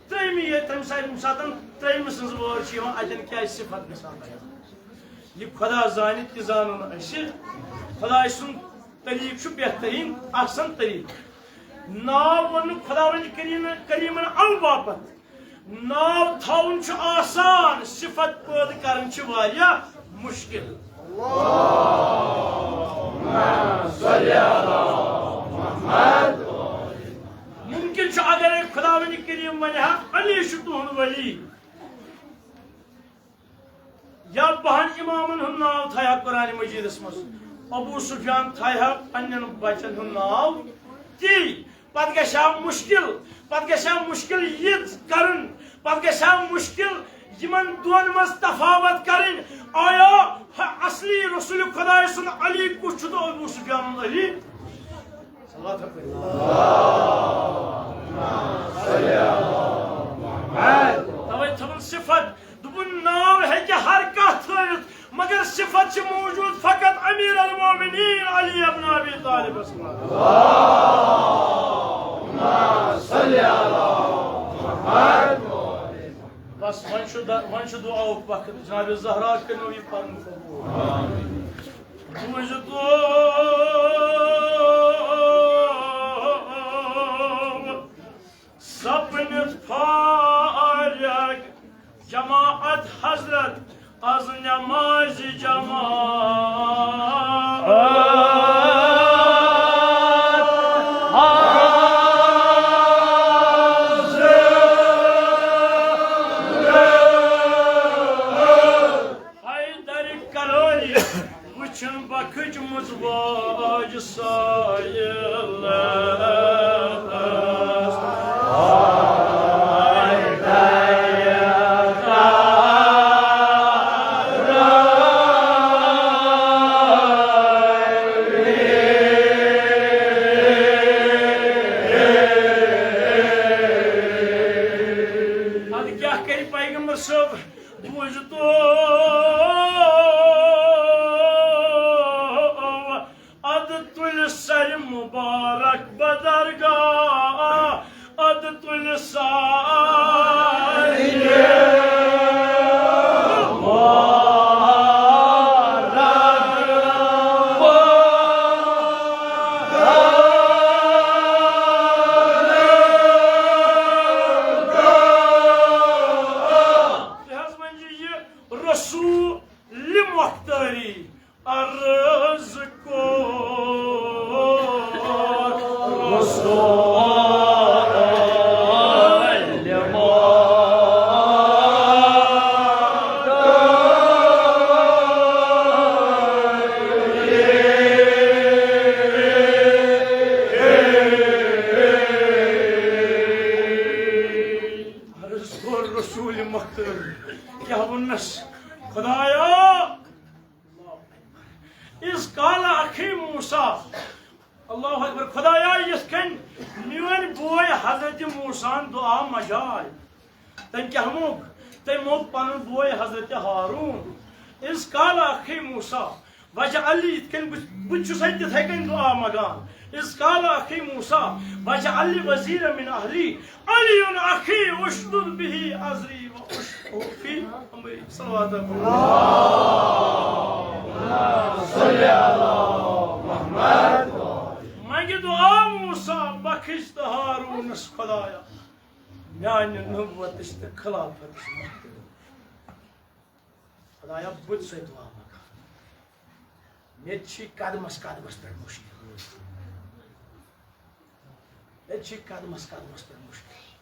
ترٛیٚیِمہِ ییٚلہِ تَمہِ ساتہٕ، ییٚمہِ ساتہٕ ترٛیٚیِمہِ سٕنٛز وٲر چھِ یِوان، اَتٮ۪ن کیازِ صفت گژھان بیان؟ یہِ خدا زانہِ تہِ زانو نہٕ أسۍ۔ خداے سُنٛد طریٖقہٕ چھُ بہتریٖن، احسن طریٖقہٕ۔ ناو ووٚنُکھ خداوند کریم، کریمن اَمہِ باپتھ۔ ناو تھاوُن چھُ آسان، صفت پٲدٕ کرٕنۍ چھِ واریاہ مشکل۔ ممکن چھُ اگرے خداوند کریم ونہِ ہا، علی چھُ تُہُنٛد ولی، یا بہن امامن ہُنٛد ناو تھایہِ ہا قرآن مجیدس منٛز، ابو سفیان تھایہِ ہا پننٮ۪ن بچن ہُنٛد ناو تی، پتہٕ گژھِ ہا مشکل، پتہٕ گژھِ ہا مشکل یہِ کرُن، پتہٕ گژھِ ہا مشکل یِمن دۄن منٛز تفاوت کرٕنۍ۔ آیا اصلی رسول خداے سُنٛد علی کُس چھُ تہٕ ابو سفیان علی؟ توے تھٲوٕن صفت، دوٚپُن، ناو ہیٚکہِ ہر کانٛہہ تھٲوِتھ، مگر صفت چھِ موجود فقط امیر المومنین علی ابن ابی طالبس منٛز۔ بس، وۄنۍ چھُ د-، وۄنۍ چھُ دعاہُک وقت۔ جناب زہرا کٔرِو یہِ پنُن قبول۔ بوٗزِو تُہۍ، سپنِتھ فارغ جماعت حضرت از نماز جماعت۔ حیدر کرٲے وٕچھُن بخٕچمٕژ واج سایلس۔ ادٕ کیٛاہ کرِ پیغمبر صٲب؟ بوٗزِو تو، ادٕ تُلہِ سرِ مُبارک بدرگاہ، ادٕ تُلہِ سرِ مُبارک بدرگاہ۔ تُہۍ حظ ؤنِو یہِ رسول مۄختٲری عرض کوٚر رسول مۄختٲری۔ عرض کوٚر رسول مۄختٲری، کیٛاہ ووٚننس؟ خدایا، اذ قال اخی موسیٰ، اللہ اکبر۔ خدایا، یِتھ کٔنۍ میٲنۍ بوے حضرت موسیٰ ہن دعا مجاے، تٔمۍ کیٛاہ موٚگ؟ تٔمۍ موٚگ پنُن بوے حضرت ہارون۔ اذ قال اخی موسیٰ، واجہ علی، یِتھ کٔنۍ بہٕ، بہٕ تہِ چھُسے تِتھے کٔنۍ دعا مگان۔ اذ قال اخی موسیٰ، واجہ علی وزیر من اہلی، علی اخی اشدد بہ ازری و اشرکہ فی امری۔ صلوات۔ منگہِ دعا موسیٰ بخش تہٕ ہارونس، خدایا، میانہِ نبوتٕچ تہٕ خلافتٕچ مخدوٗم۔ خدایا، بہٕ تہِ چھُسے دعا مگان۔ مےٚ تہِ چھِ قدمس قدمس پٮ۪ٹھ مُشکِل۔ مےٚ تہِ چھِ قدمس قدمس پٮ۪ٹھ مُشکِل۔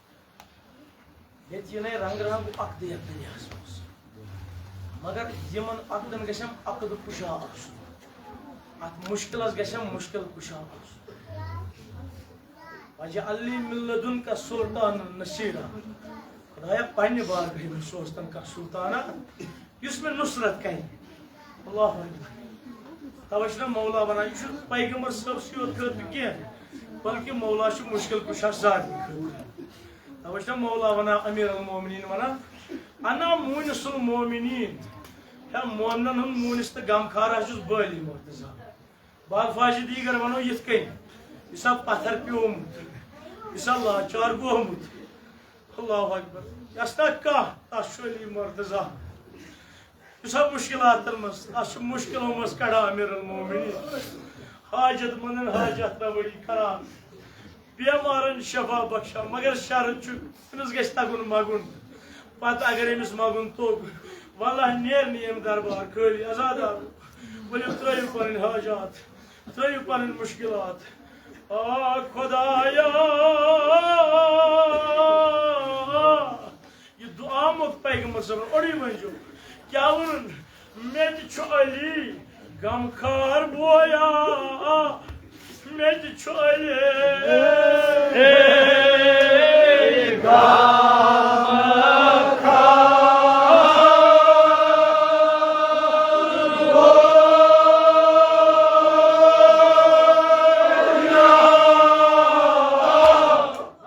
مےٚ تہِ یِنَے رنٛگ رنٛگ عقدٕ یَتھ دُنیاہَس منٛز۔ مگر یِمن عقدن گژھٮ۪م عقد کُشا آسُن۔ اَتھ مُشکِلس گژھٮ۪م مُشکِل کُشا آسُن۔ واجہ علی من لدنک سلطان نصیرا۔ خدایا، پننہِ بارگاہہِ منٛز سوز تن کانٛہہ سلطانا، یُس مےٚ نصرت کرِ۔ اللہ اکبر۔ توے چھُنہ مولا ونان، یہِ چھُنہٕ پیغمبر صٲبسٕے یوت خٲطرٕ کینٛہہ، بلکہِ مولا چھُ مُشکِل کُشا سارنٕے خٲطرٕ۔ توے چھُنہ مولا ونان، امیر المومنین ونان، انا مونس المومنین، ہے مومنن ہُنٛد مونس تہٕ غمخار ہا چھُس بہٕ علی مرتضیٰ۔ بعض فاضل دیٖگر ونو یِتھ کٔنۍ، یُس ہا پتھر پیومُت، یُس ہا لاچار گوٚمُت۔ اللہ اکبر۔ یس نا کانٛہہ، تس چھُ علی مرتضیٰ۔ یُس ہا مُشکِلاتن منٛز، تس چھُ مُشکِلو منٛز کڑان امیر المومنین۔ حاجت مندن حاجت روائی کران۔ بیمارن شفا بخشان، مگر شرط چھُ، أمِس گژھِ تگُن مگُن۔ پتہٕ اگر أمِس مگُن توٚگ، واللہ نیر نہٕ ییٚمہِ دربار خٲلی۔ عزادارو، ؤلِو ترٲیِو پنٕنۍ حاجات، ترٲیِو پنٕنۍ مُشکِلات۔ آ خدایا، یہِ دُعا موٚگ پیغمبر صٲبن، اوٚڑُے ؤنۍزیو۔ کیٛاہ ووٚنُن؟ مےٚ تہِ چھُ علی غمخار بویا، مےٚ تہِ چھُ علی غمخار بویا۔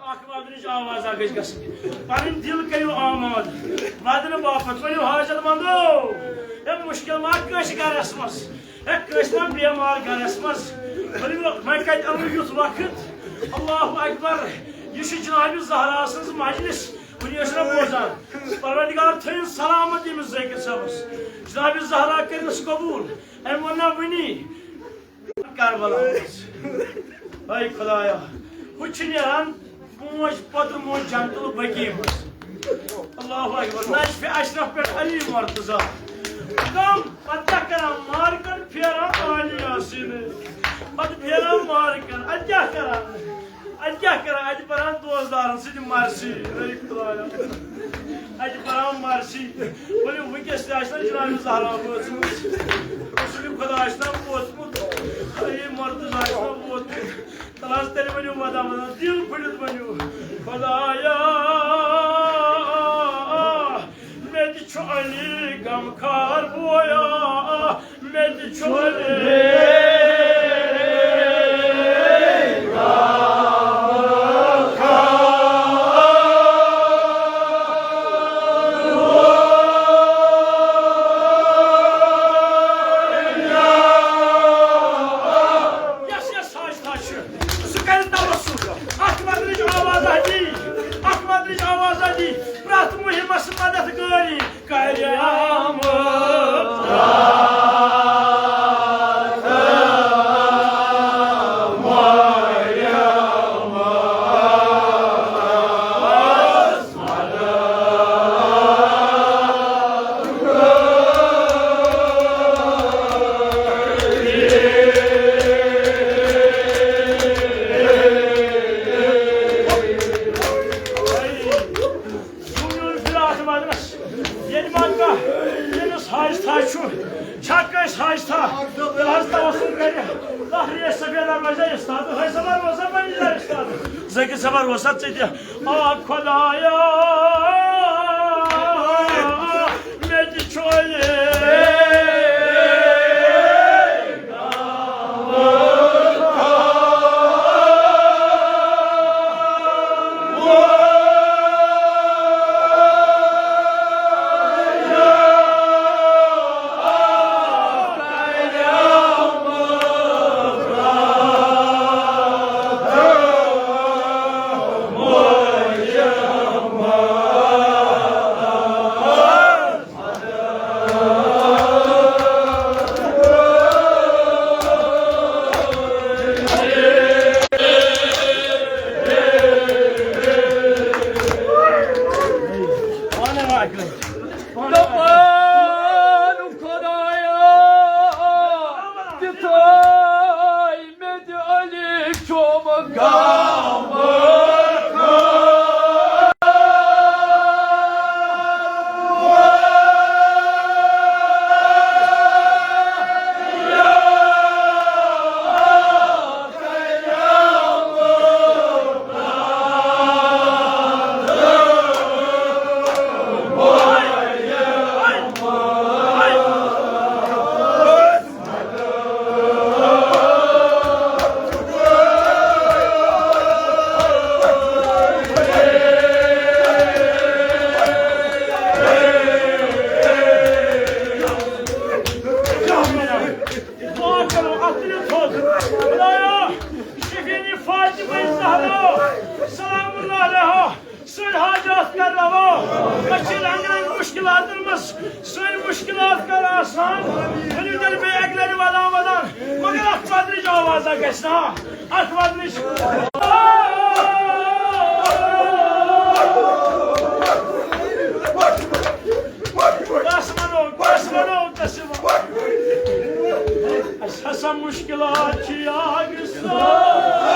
اکھ وَدنٕچ آواز اکھ گٔژھ گژھٕنۍ۔ پنٕنۍ دِل کٔرِو آماد وَدنہٕ باپتھ۔ ؤنِو حاجت مندو، ہے مُشکِل ما کٲنٛسہِ گرس منٛز، ہے کٲنٛسہِ ما بیمار گرس منٛز۔ ؤنِو وۄنۍ کتہِ اَنو یُتھ وقت؟ اللہ اکبر۔ یہِ چھُ جناب زہرا سٕنٛز مجلس۔ وٕنہِ ٲسۍ نہ بوزان۔ پروردگار تھٲیِن سلامت ییٚمِس ذٲکِر صٲبس۔ جناب زہرا کٔرِنَس قبوٗل۔ أمۍ ووٚن نہ وٕنی۔ کربلا منٛز۔ اے خدایا، ہُہ چھِ نیران موج پتہٕ موج جنت البقیع منٛز۔ اللہ اکبر۔ نجف اشرف پٮ۪ٹھ علی مرتضیٰ۔ کم پتہٕ کیٛاہ کران؟ مارکن پھیران عالی یاسین۔ پتہٕ پھیران مارکن۔ ادٕ کیٛاہ کران؟ اتہِ کیٛاہ کران؟ اتہِ پران دوستدارن سۭتۍ مرثی۔ اے خدایا۔ اتہِ پران مرثی۔ ؤلِو، وٕنکیٚس تہِ آسہِ نہ جناب زہرا وٲژمٕژ۔ رسول خدا آسہِ نہ ووتمُت۔ اے مرتضیٰ آسہِ نہ ووتمُت۔ تَلہٕ حظ تیٚلہِ ؤنِو وَدان وَدان، دِل پھٕٹِتھ ؤنِو، خدایا۔ مےٚ تہِ چھُ علی غمخار بویا، مےٚ تہِ چھُ علی غمخار۔ یَس، یَس، سُہ کَرِ توسُل۔ اَتھ مَدنٕچ آوازا دی، اَتھ مَدنٕچ آوازا دی، پرٛٮ۪تھ مُہِمَس مَدَد گٲری کَرِ آمُت۔ ییٚلہِ ما کانٛہہ ییٚمِس حاجتھا چھُ، چھا کٲنٛسہِ حاجتھا؟ تیٚلہِ حظ توسل کَرِ۔ تَتھ ریش سفیدہ روزِ اُستاد، حٲج صٲبہ روزا بَنہِ جاے اُستاد۔ ذٲکِر صٲبہ روزا ژٕ تہِ۔ آ خۄدایا، مےٚ تہِ چھُ یہِ سٲنۍ مُشکِلات کر آسان۔ ؤنِو تیٚلہِ بیٚیہِ اَکہِ لَٹہِ ودان ودان، مگر اَتھ ژۄدرِچ آوازا گژھِ نا؟ اَتھ ودنٕچ۔ کَس وَنو، کَس وَنو، کَس وَنو؟ اَسہِ ہسا مُشکِلات چھِ یاد سان۔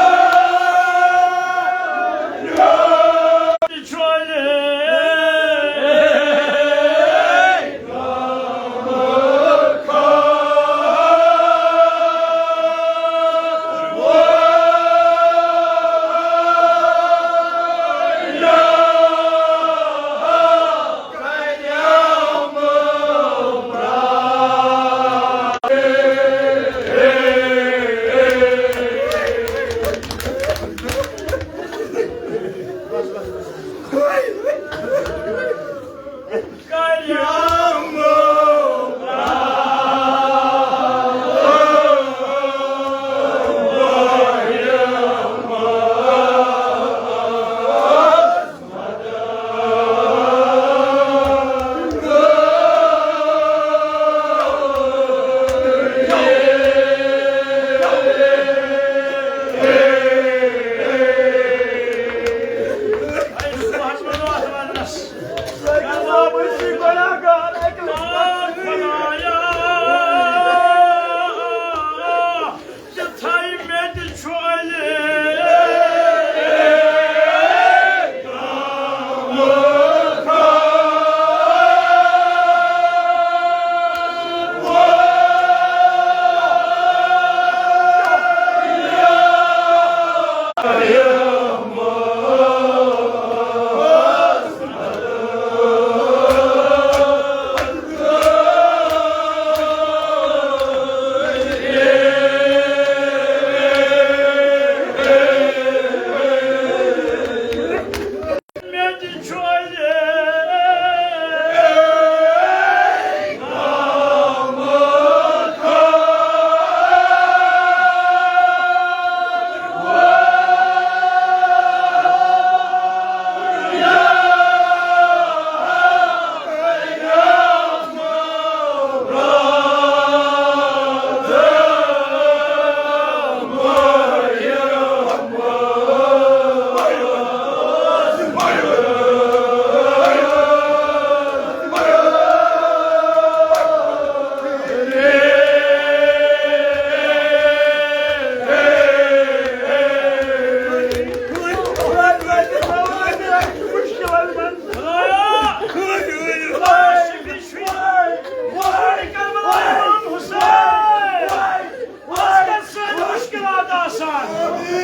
وۄنۍ کر سٲنۍ مُشکِلات آسان۔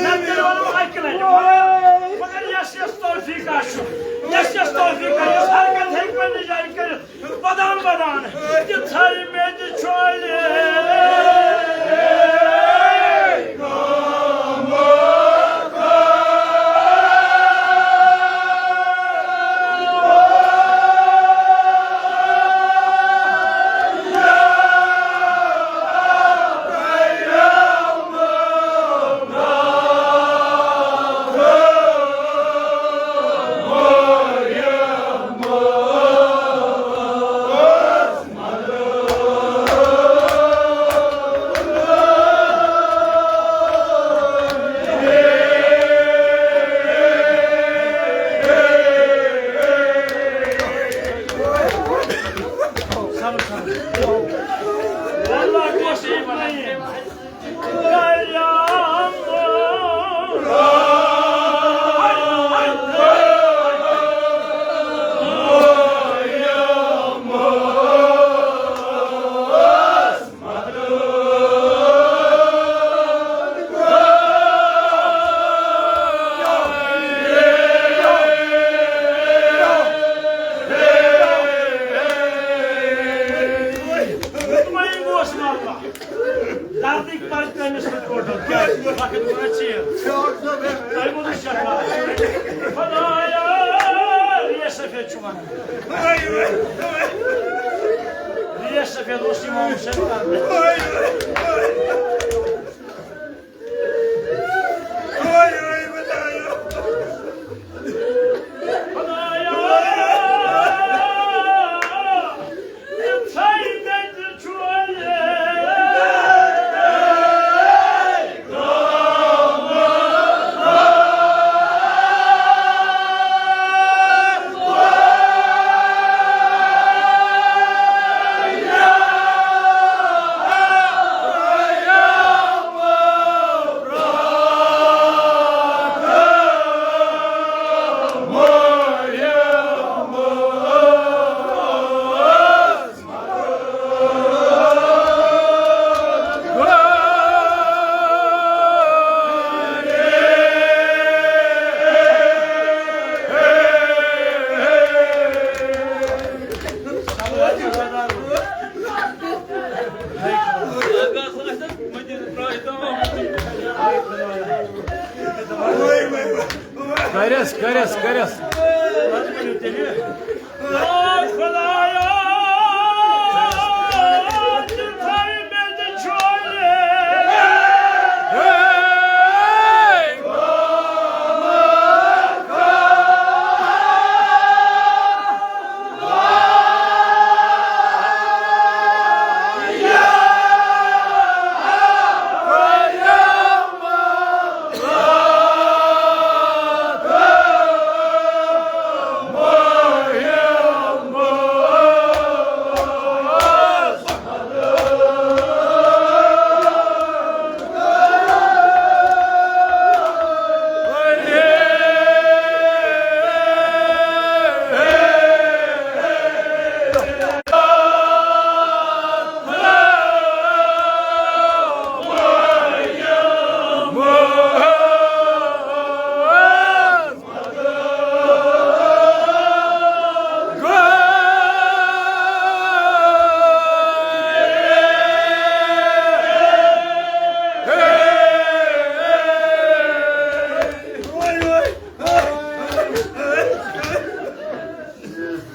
نتہٕ تیٚلہِ وَنو اَکہِ لَٹہِ۔ مگر یَس یَس توفیٖق آسہِ، یَس یَس توفیٖق آسہِ، یُس ہر کانٛہہ ہیٚکہِ پنٛنہِ جایہِ کٔرِتھ، ودان ودان، تِژھے مےٚ تہِ چھۄلہِ۔ مطمئن گوس نہٕ اللہ۔ دردٕکۍ پرچہِ تٔمِس سۭتۍ ٹوٹل۔ کیٛازِ؟ وقت گوٚو نہ ژیر۔ تۄہہِ ووٚنوٕ شفا۔ خدایا، ریش سفید چھُ وَنان۔ ریش سفید اوس اِمام حُسین کرنہٕ۔ خدایا۔ کٔرِس، کٔرِس۔ خۄدایا، ژٕ تھٲوِ مےٚ تہِ جوڑِ۔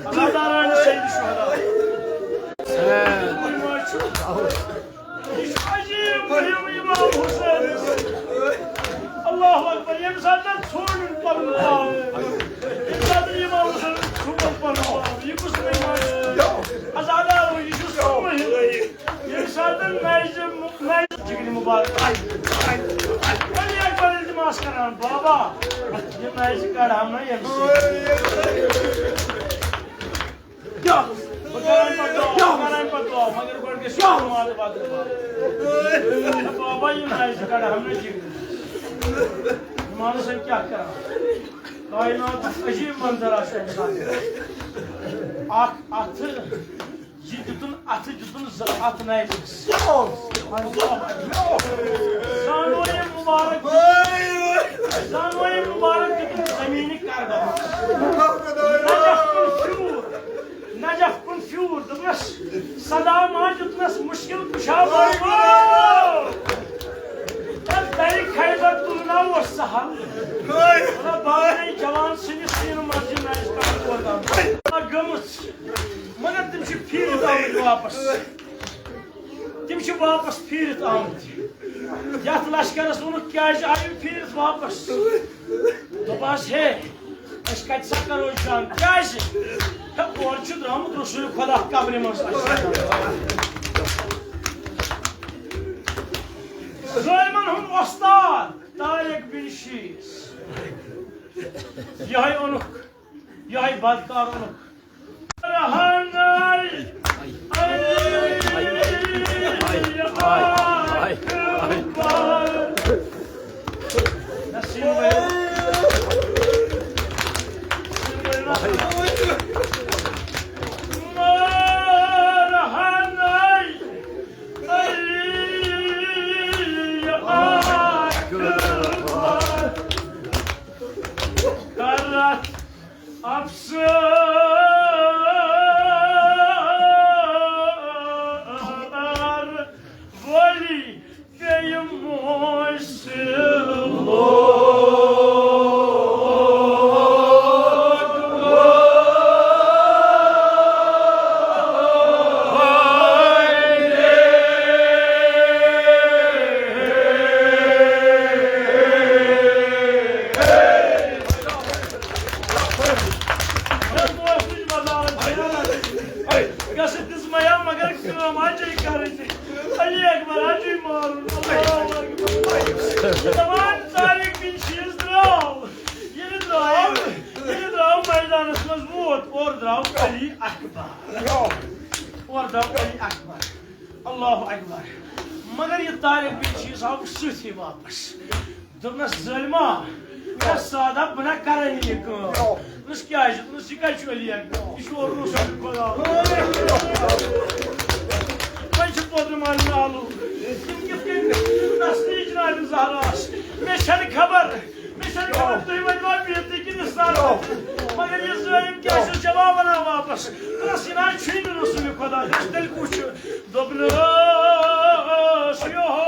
اللہ تعالیٰ ہن سید شہدا۔ یہِ چھُ عجیٖب مُہِم امام حسین۔ اللہ اکبر، ییٚمہِ ساتہٕ ژھوٚن پنُن پان، ییٚمہِ ساتہٕ امام حسین ژھوٚن پنُن پان، یہِ کُس مُہِم چھُ؟ عزادارو، یہِ چھُ سُہ مُہِم۔ ییٚمہِ ساتہٕ نَیہِ، نَیہِ جگرِ مُبارک آیہِ، آیہِ، آیہِ۔ وۄنۍ ییٚلہِ التماس کران، بابا، یہِ نَیہِ کڑہم نہ ییٚمہِ سۭتۍ۔ کیٛاہ؟ بہٕ کرٕ اَمہِ پتہٕ دعا، بہٕ کرٕ اَمہِ پتہٕ دعا، مگر گۄڈٕ گژھِ یہِ نماز پتہٕ دعا۔ بابا، یِم نَیہِ زٕ کڑٕ ہم نہٕ جِگرِ۔ نمازس سۭتۍ کیٛاہ کران؟ کائناتُک عجیٖب منظر آسہِ اَمہِ ساتہٕ۔ اکھ اَتھٕ، یہِ دیُتُن اَتھٕ، دیُتُن زٕ اَتھٕ نَیہِ زٕ۔ زانوے مُبارک، زانوے مُبارک دیُتُن زمینہِ کربلا۔ نجف کُن پھیوٗر، نجف کُن پھیوٗر، دوٚپنَس، صدا ما دیُتنَس مُشکِل کُشا بابا۔ تَلہِ خیبر تُلنا اوس سہل۔ مطلب، بانے جوان سٕنٛدِس سیٖنہٕ منٛز یہِ نَیہِ زٕ کَتھ بوزان۔ گٔمٕژ۔ مگر تِم چھِ پھیٖرِتھ آمٕتۍ واپس۔ تِم چھِ واپس پھیٖرِتھ آمٕتۍ۔ یَتھ لشکرس ووٚنُکھ، "کیٛازِ آیِو پھیٖرِتھ واپس؟" دوٚپہَس، "ہے، أسۍ کَتہِ سا کرو جنگ؟ کیٛازِ؟ ہے، اورٕ چھُ درٛامُت رسول خدا قبرِ منٛز اَسہِ۔" ظٲلمن ہُنٛد وۄستاد طارق بن شیٖس۔ یِہوٚے اوٚنُکھ، یِہوٚے بدکار اوٚنُکھ۔ افسر ولی بیٚیہِ موسِم لوگ۔ گژھِ دِژمَیا مگر کٲم حظ چھے کَرٕنۍ۔ علی اکبر حظ چھُے مارُن۔ اللہ اکبر۔ یہِ دَپان طارق بن شیٖس درٛاو۔ ییٚلہِ درٛاو، ییٚلہِ درٛاو مٲدانَس منٛز ووت، اورٕ درٛاو علی اکبر۔ اورٕ درٛاو علی اکبر۔ اللہ اکبر۔ مگر یہِ طارق بن شیٖس آو سۭتھی واپس۔ دوٚپنَس، "ظٲلما، مےٚ سادہ بہٕ نہ کرے نہٕ یہِ کٲم۔" دوٚپنَس، "کیٛازِ؟" دوٚپنَس، "یہِ کَتہِ چھُ علی اکبر؟ یہِ چھُ اورٕ رسول خدا۔ وۄنۍ چھِ پوٚدرٕ مالہِ نالو۔ یِم کِتھ کٔنۍ نسلی جناب زہراس؟ مےٚ چھَنہٕ خبر، مےٚ چھَنہٕ خبر تُہۍ ؤنۍوا بیٚیہِ تہِ کِنہٕ اِسلام؟ مگر یہِ ظٲلِم کیٛاہ چھُس جواب وَنان واپس؟ دوٚپنَس، یہِ نہ حظ چھُے نہٕ رسول خدا، دوٚپنَس، تیٚلہِ کُس چھُ؟" دوٚپنَس، یِہوٚے۔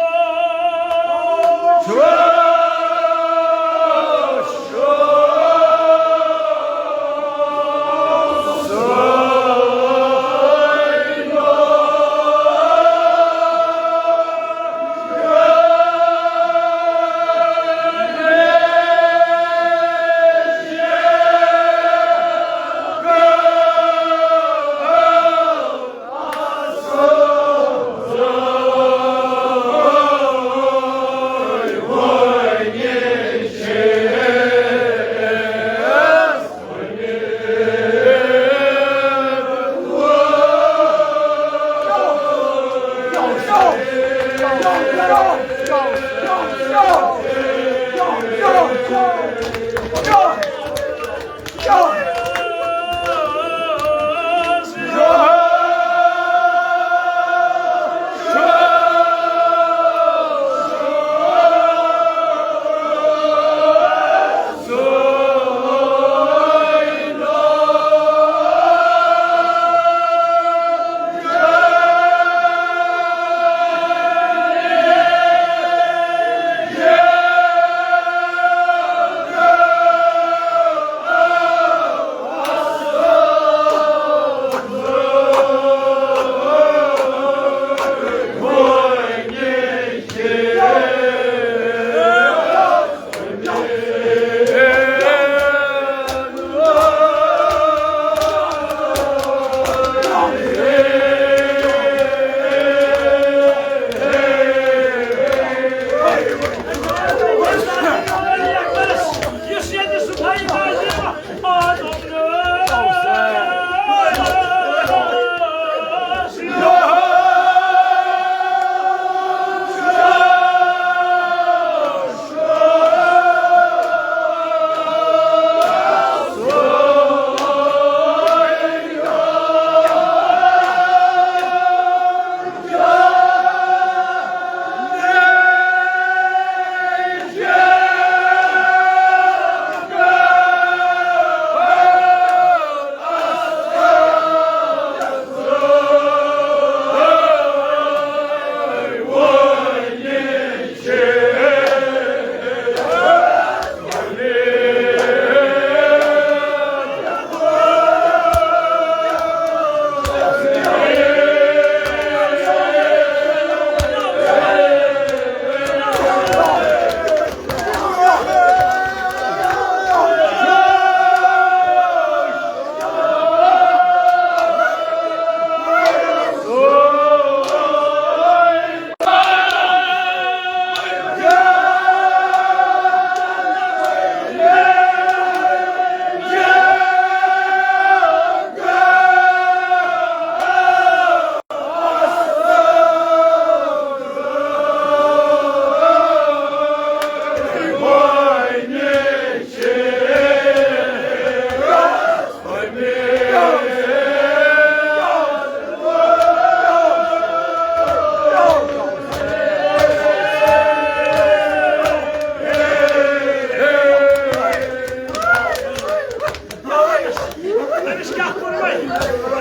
أمِس کیٛاہ کوٚر وۄنۍ؟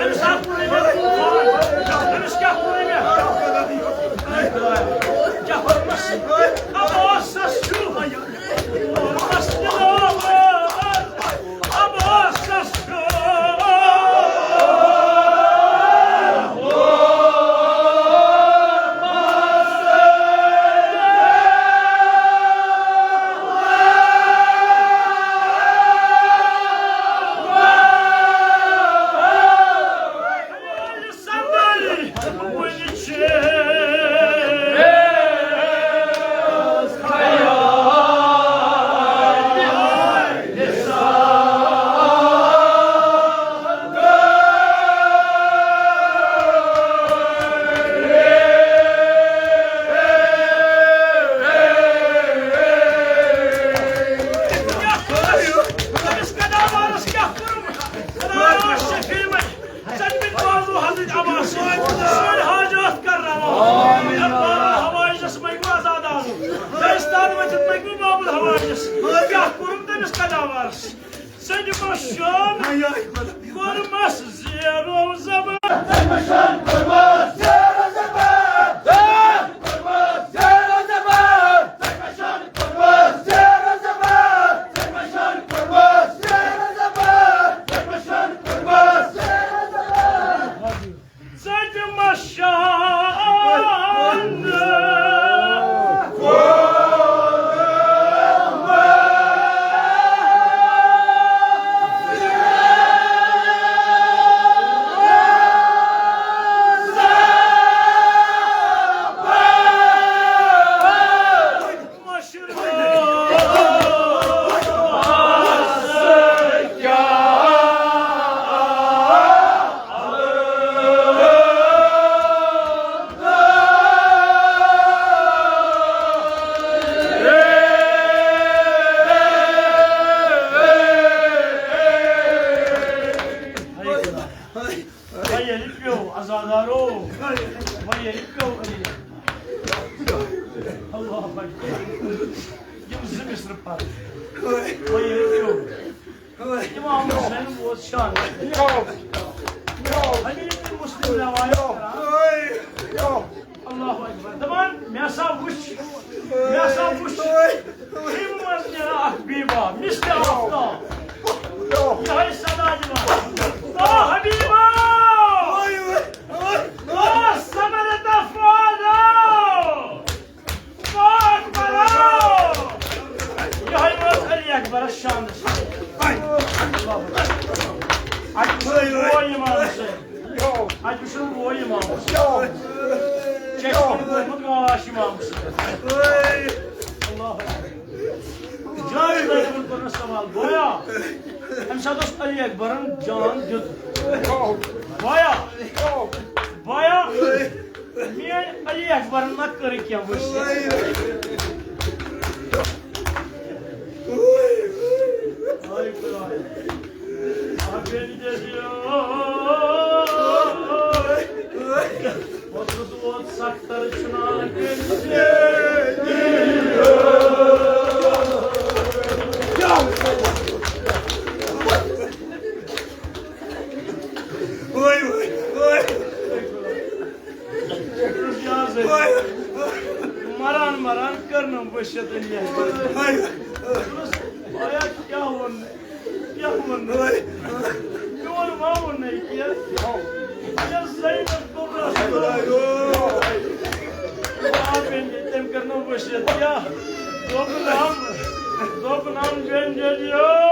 أمِس ہا کوٚر أمۍ، أمِس کیٛاہ کوٚر أمۍ؟ کیٛاہ کوٚرمس؟ عباسس چھُ، کوٚرمس تِلوار، عباسس چھُ۔ أمِس کَتھ آوارَس کیٛاہ کوٚرمُت؟ خۄدایا شفیع وَنہِ، ژٕ دِ مےٚ بازو حضرت عباس سٕنٛدۍ سٲنۍ حاجات کر روا۔ آمین۔ بابا حوائجس منٛگِو آزاد آزو۔ دٲستان ؤتھِتھ منٛگِو بابل حوائجس۔ کیٛاہ کوٚرُم تٔمِس کَتھ آوارَس؟ ژٕ دِ مےٚ شام کوٚرمَس زیرو زبر۔ ژٕ دِ مےٚ شان۔ اللہ اکبر۔ یِم زٕ مصرٕ پَرٕ۔ وۄنۍ ییٚلہِ پیوٚو۔ امام حسین ووت شان۔ حدیث مسلم روایت کران۔ اللہ اکبر۔ دپان، مےٚ ہسا وٕچھ، مےٚ ہسا وٕچھ ہیٚمہِ منٛز نیران اکھ بیٖبا، مِثلِ آفتاب۔ یِہوٚے صدا دِوان، او حبیبا! او ثمرة فؤادا! پاک بناو۔ یِہوٚے اوس علی اکبرس شانس۔ اَتہِ وٕچھُن بوے امام حسین۔ اَتہِ وٕچھُن بوے امام حسین۔ چشمن کوٚرمُت گاش امام حسین۔ اللہ اکبر۔ جاوید اجمل کوٚر مےٚ سوال، گویا اَمہِ ساتہٕ اوس علی اکبرن جان دیُتمُت۔ گویا، گویا۔ میٲنۍ علی اکبرن ما کٔر کینٛہہ وٕچھ؟ ہاے خۄداے۔ آ، بیٚنہِ دِیو۔ اوسُس ووت سختر چھُنہ بیٚنہِ دِیو۔ مران مران کٔرنم ؤسیت علی اکبر۔ آیا کیٛاہ ووٚن؟ کیٛاہ ووٚن؟ میون ما ووٚن نہٕ یہِ کینٛہہ؟ یۄس زینب کبریٰ چھِ، آ، بیٚنہِ، تٔمۍ کٔرنم ؤسیت کیٛاہ؟ دوٚپنم، دوٚپنم، بیٚنہِ، ییٚلہِ یہِ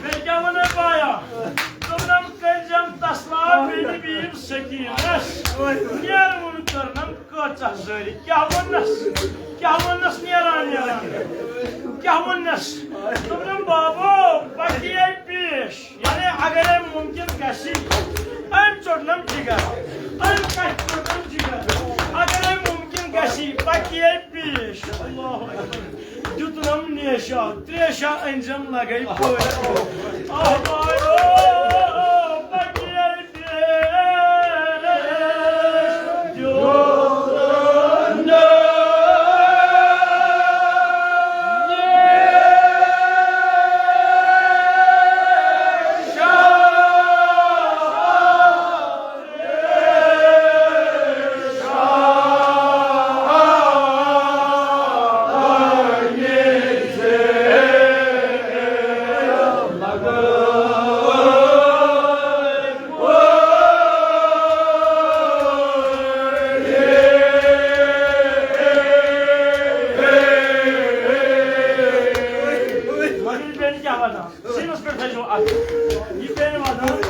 بیٚیہِ کیٛاہ وَنو بایا؟ دوٚپنم کٔرۍزٮ۪م تسلا بیٚنہِ بیٖب سکیٖنس۔ نیرٕ وُن کٔرنم کۭژاہ زٲرۍ۔ کیٛاہ ووٚننس؟ کیٛاہ ووٚننس نیران نیران؟ کیٛاہ ووٚننس؟ دوٚپنم بابو، پکی آیہِ پیش۔ یعنی اگرے ممکن گژھِ، أمۍ ژوٚٹنم جگر، أمۍ کتھِ ژوٚٹنم جگر۔ اگرے ممکن گژھِ، پکی آیہِ پیش۔ اللہ اکبر۔ دیُتنم نیشا، تریشا أنزم لگے پٲٹھۍ۔ آہ بایو، پکی آیہِ پیش۔ دیُتنم نیشا۔ مگر یہِ بیٚنہِ کیٛاہ وَنان؟ سیٖنَس پٮ۪ٹھ تھٲیزیو اَتھ۔ یہِ بیٚنہِ وَنان،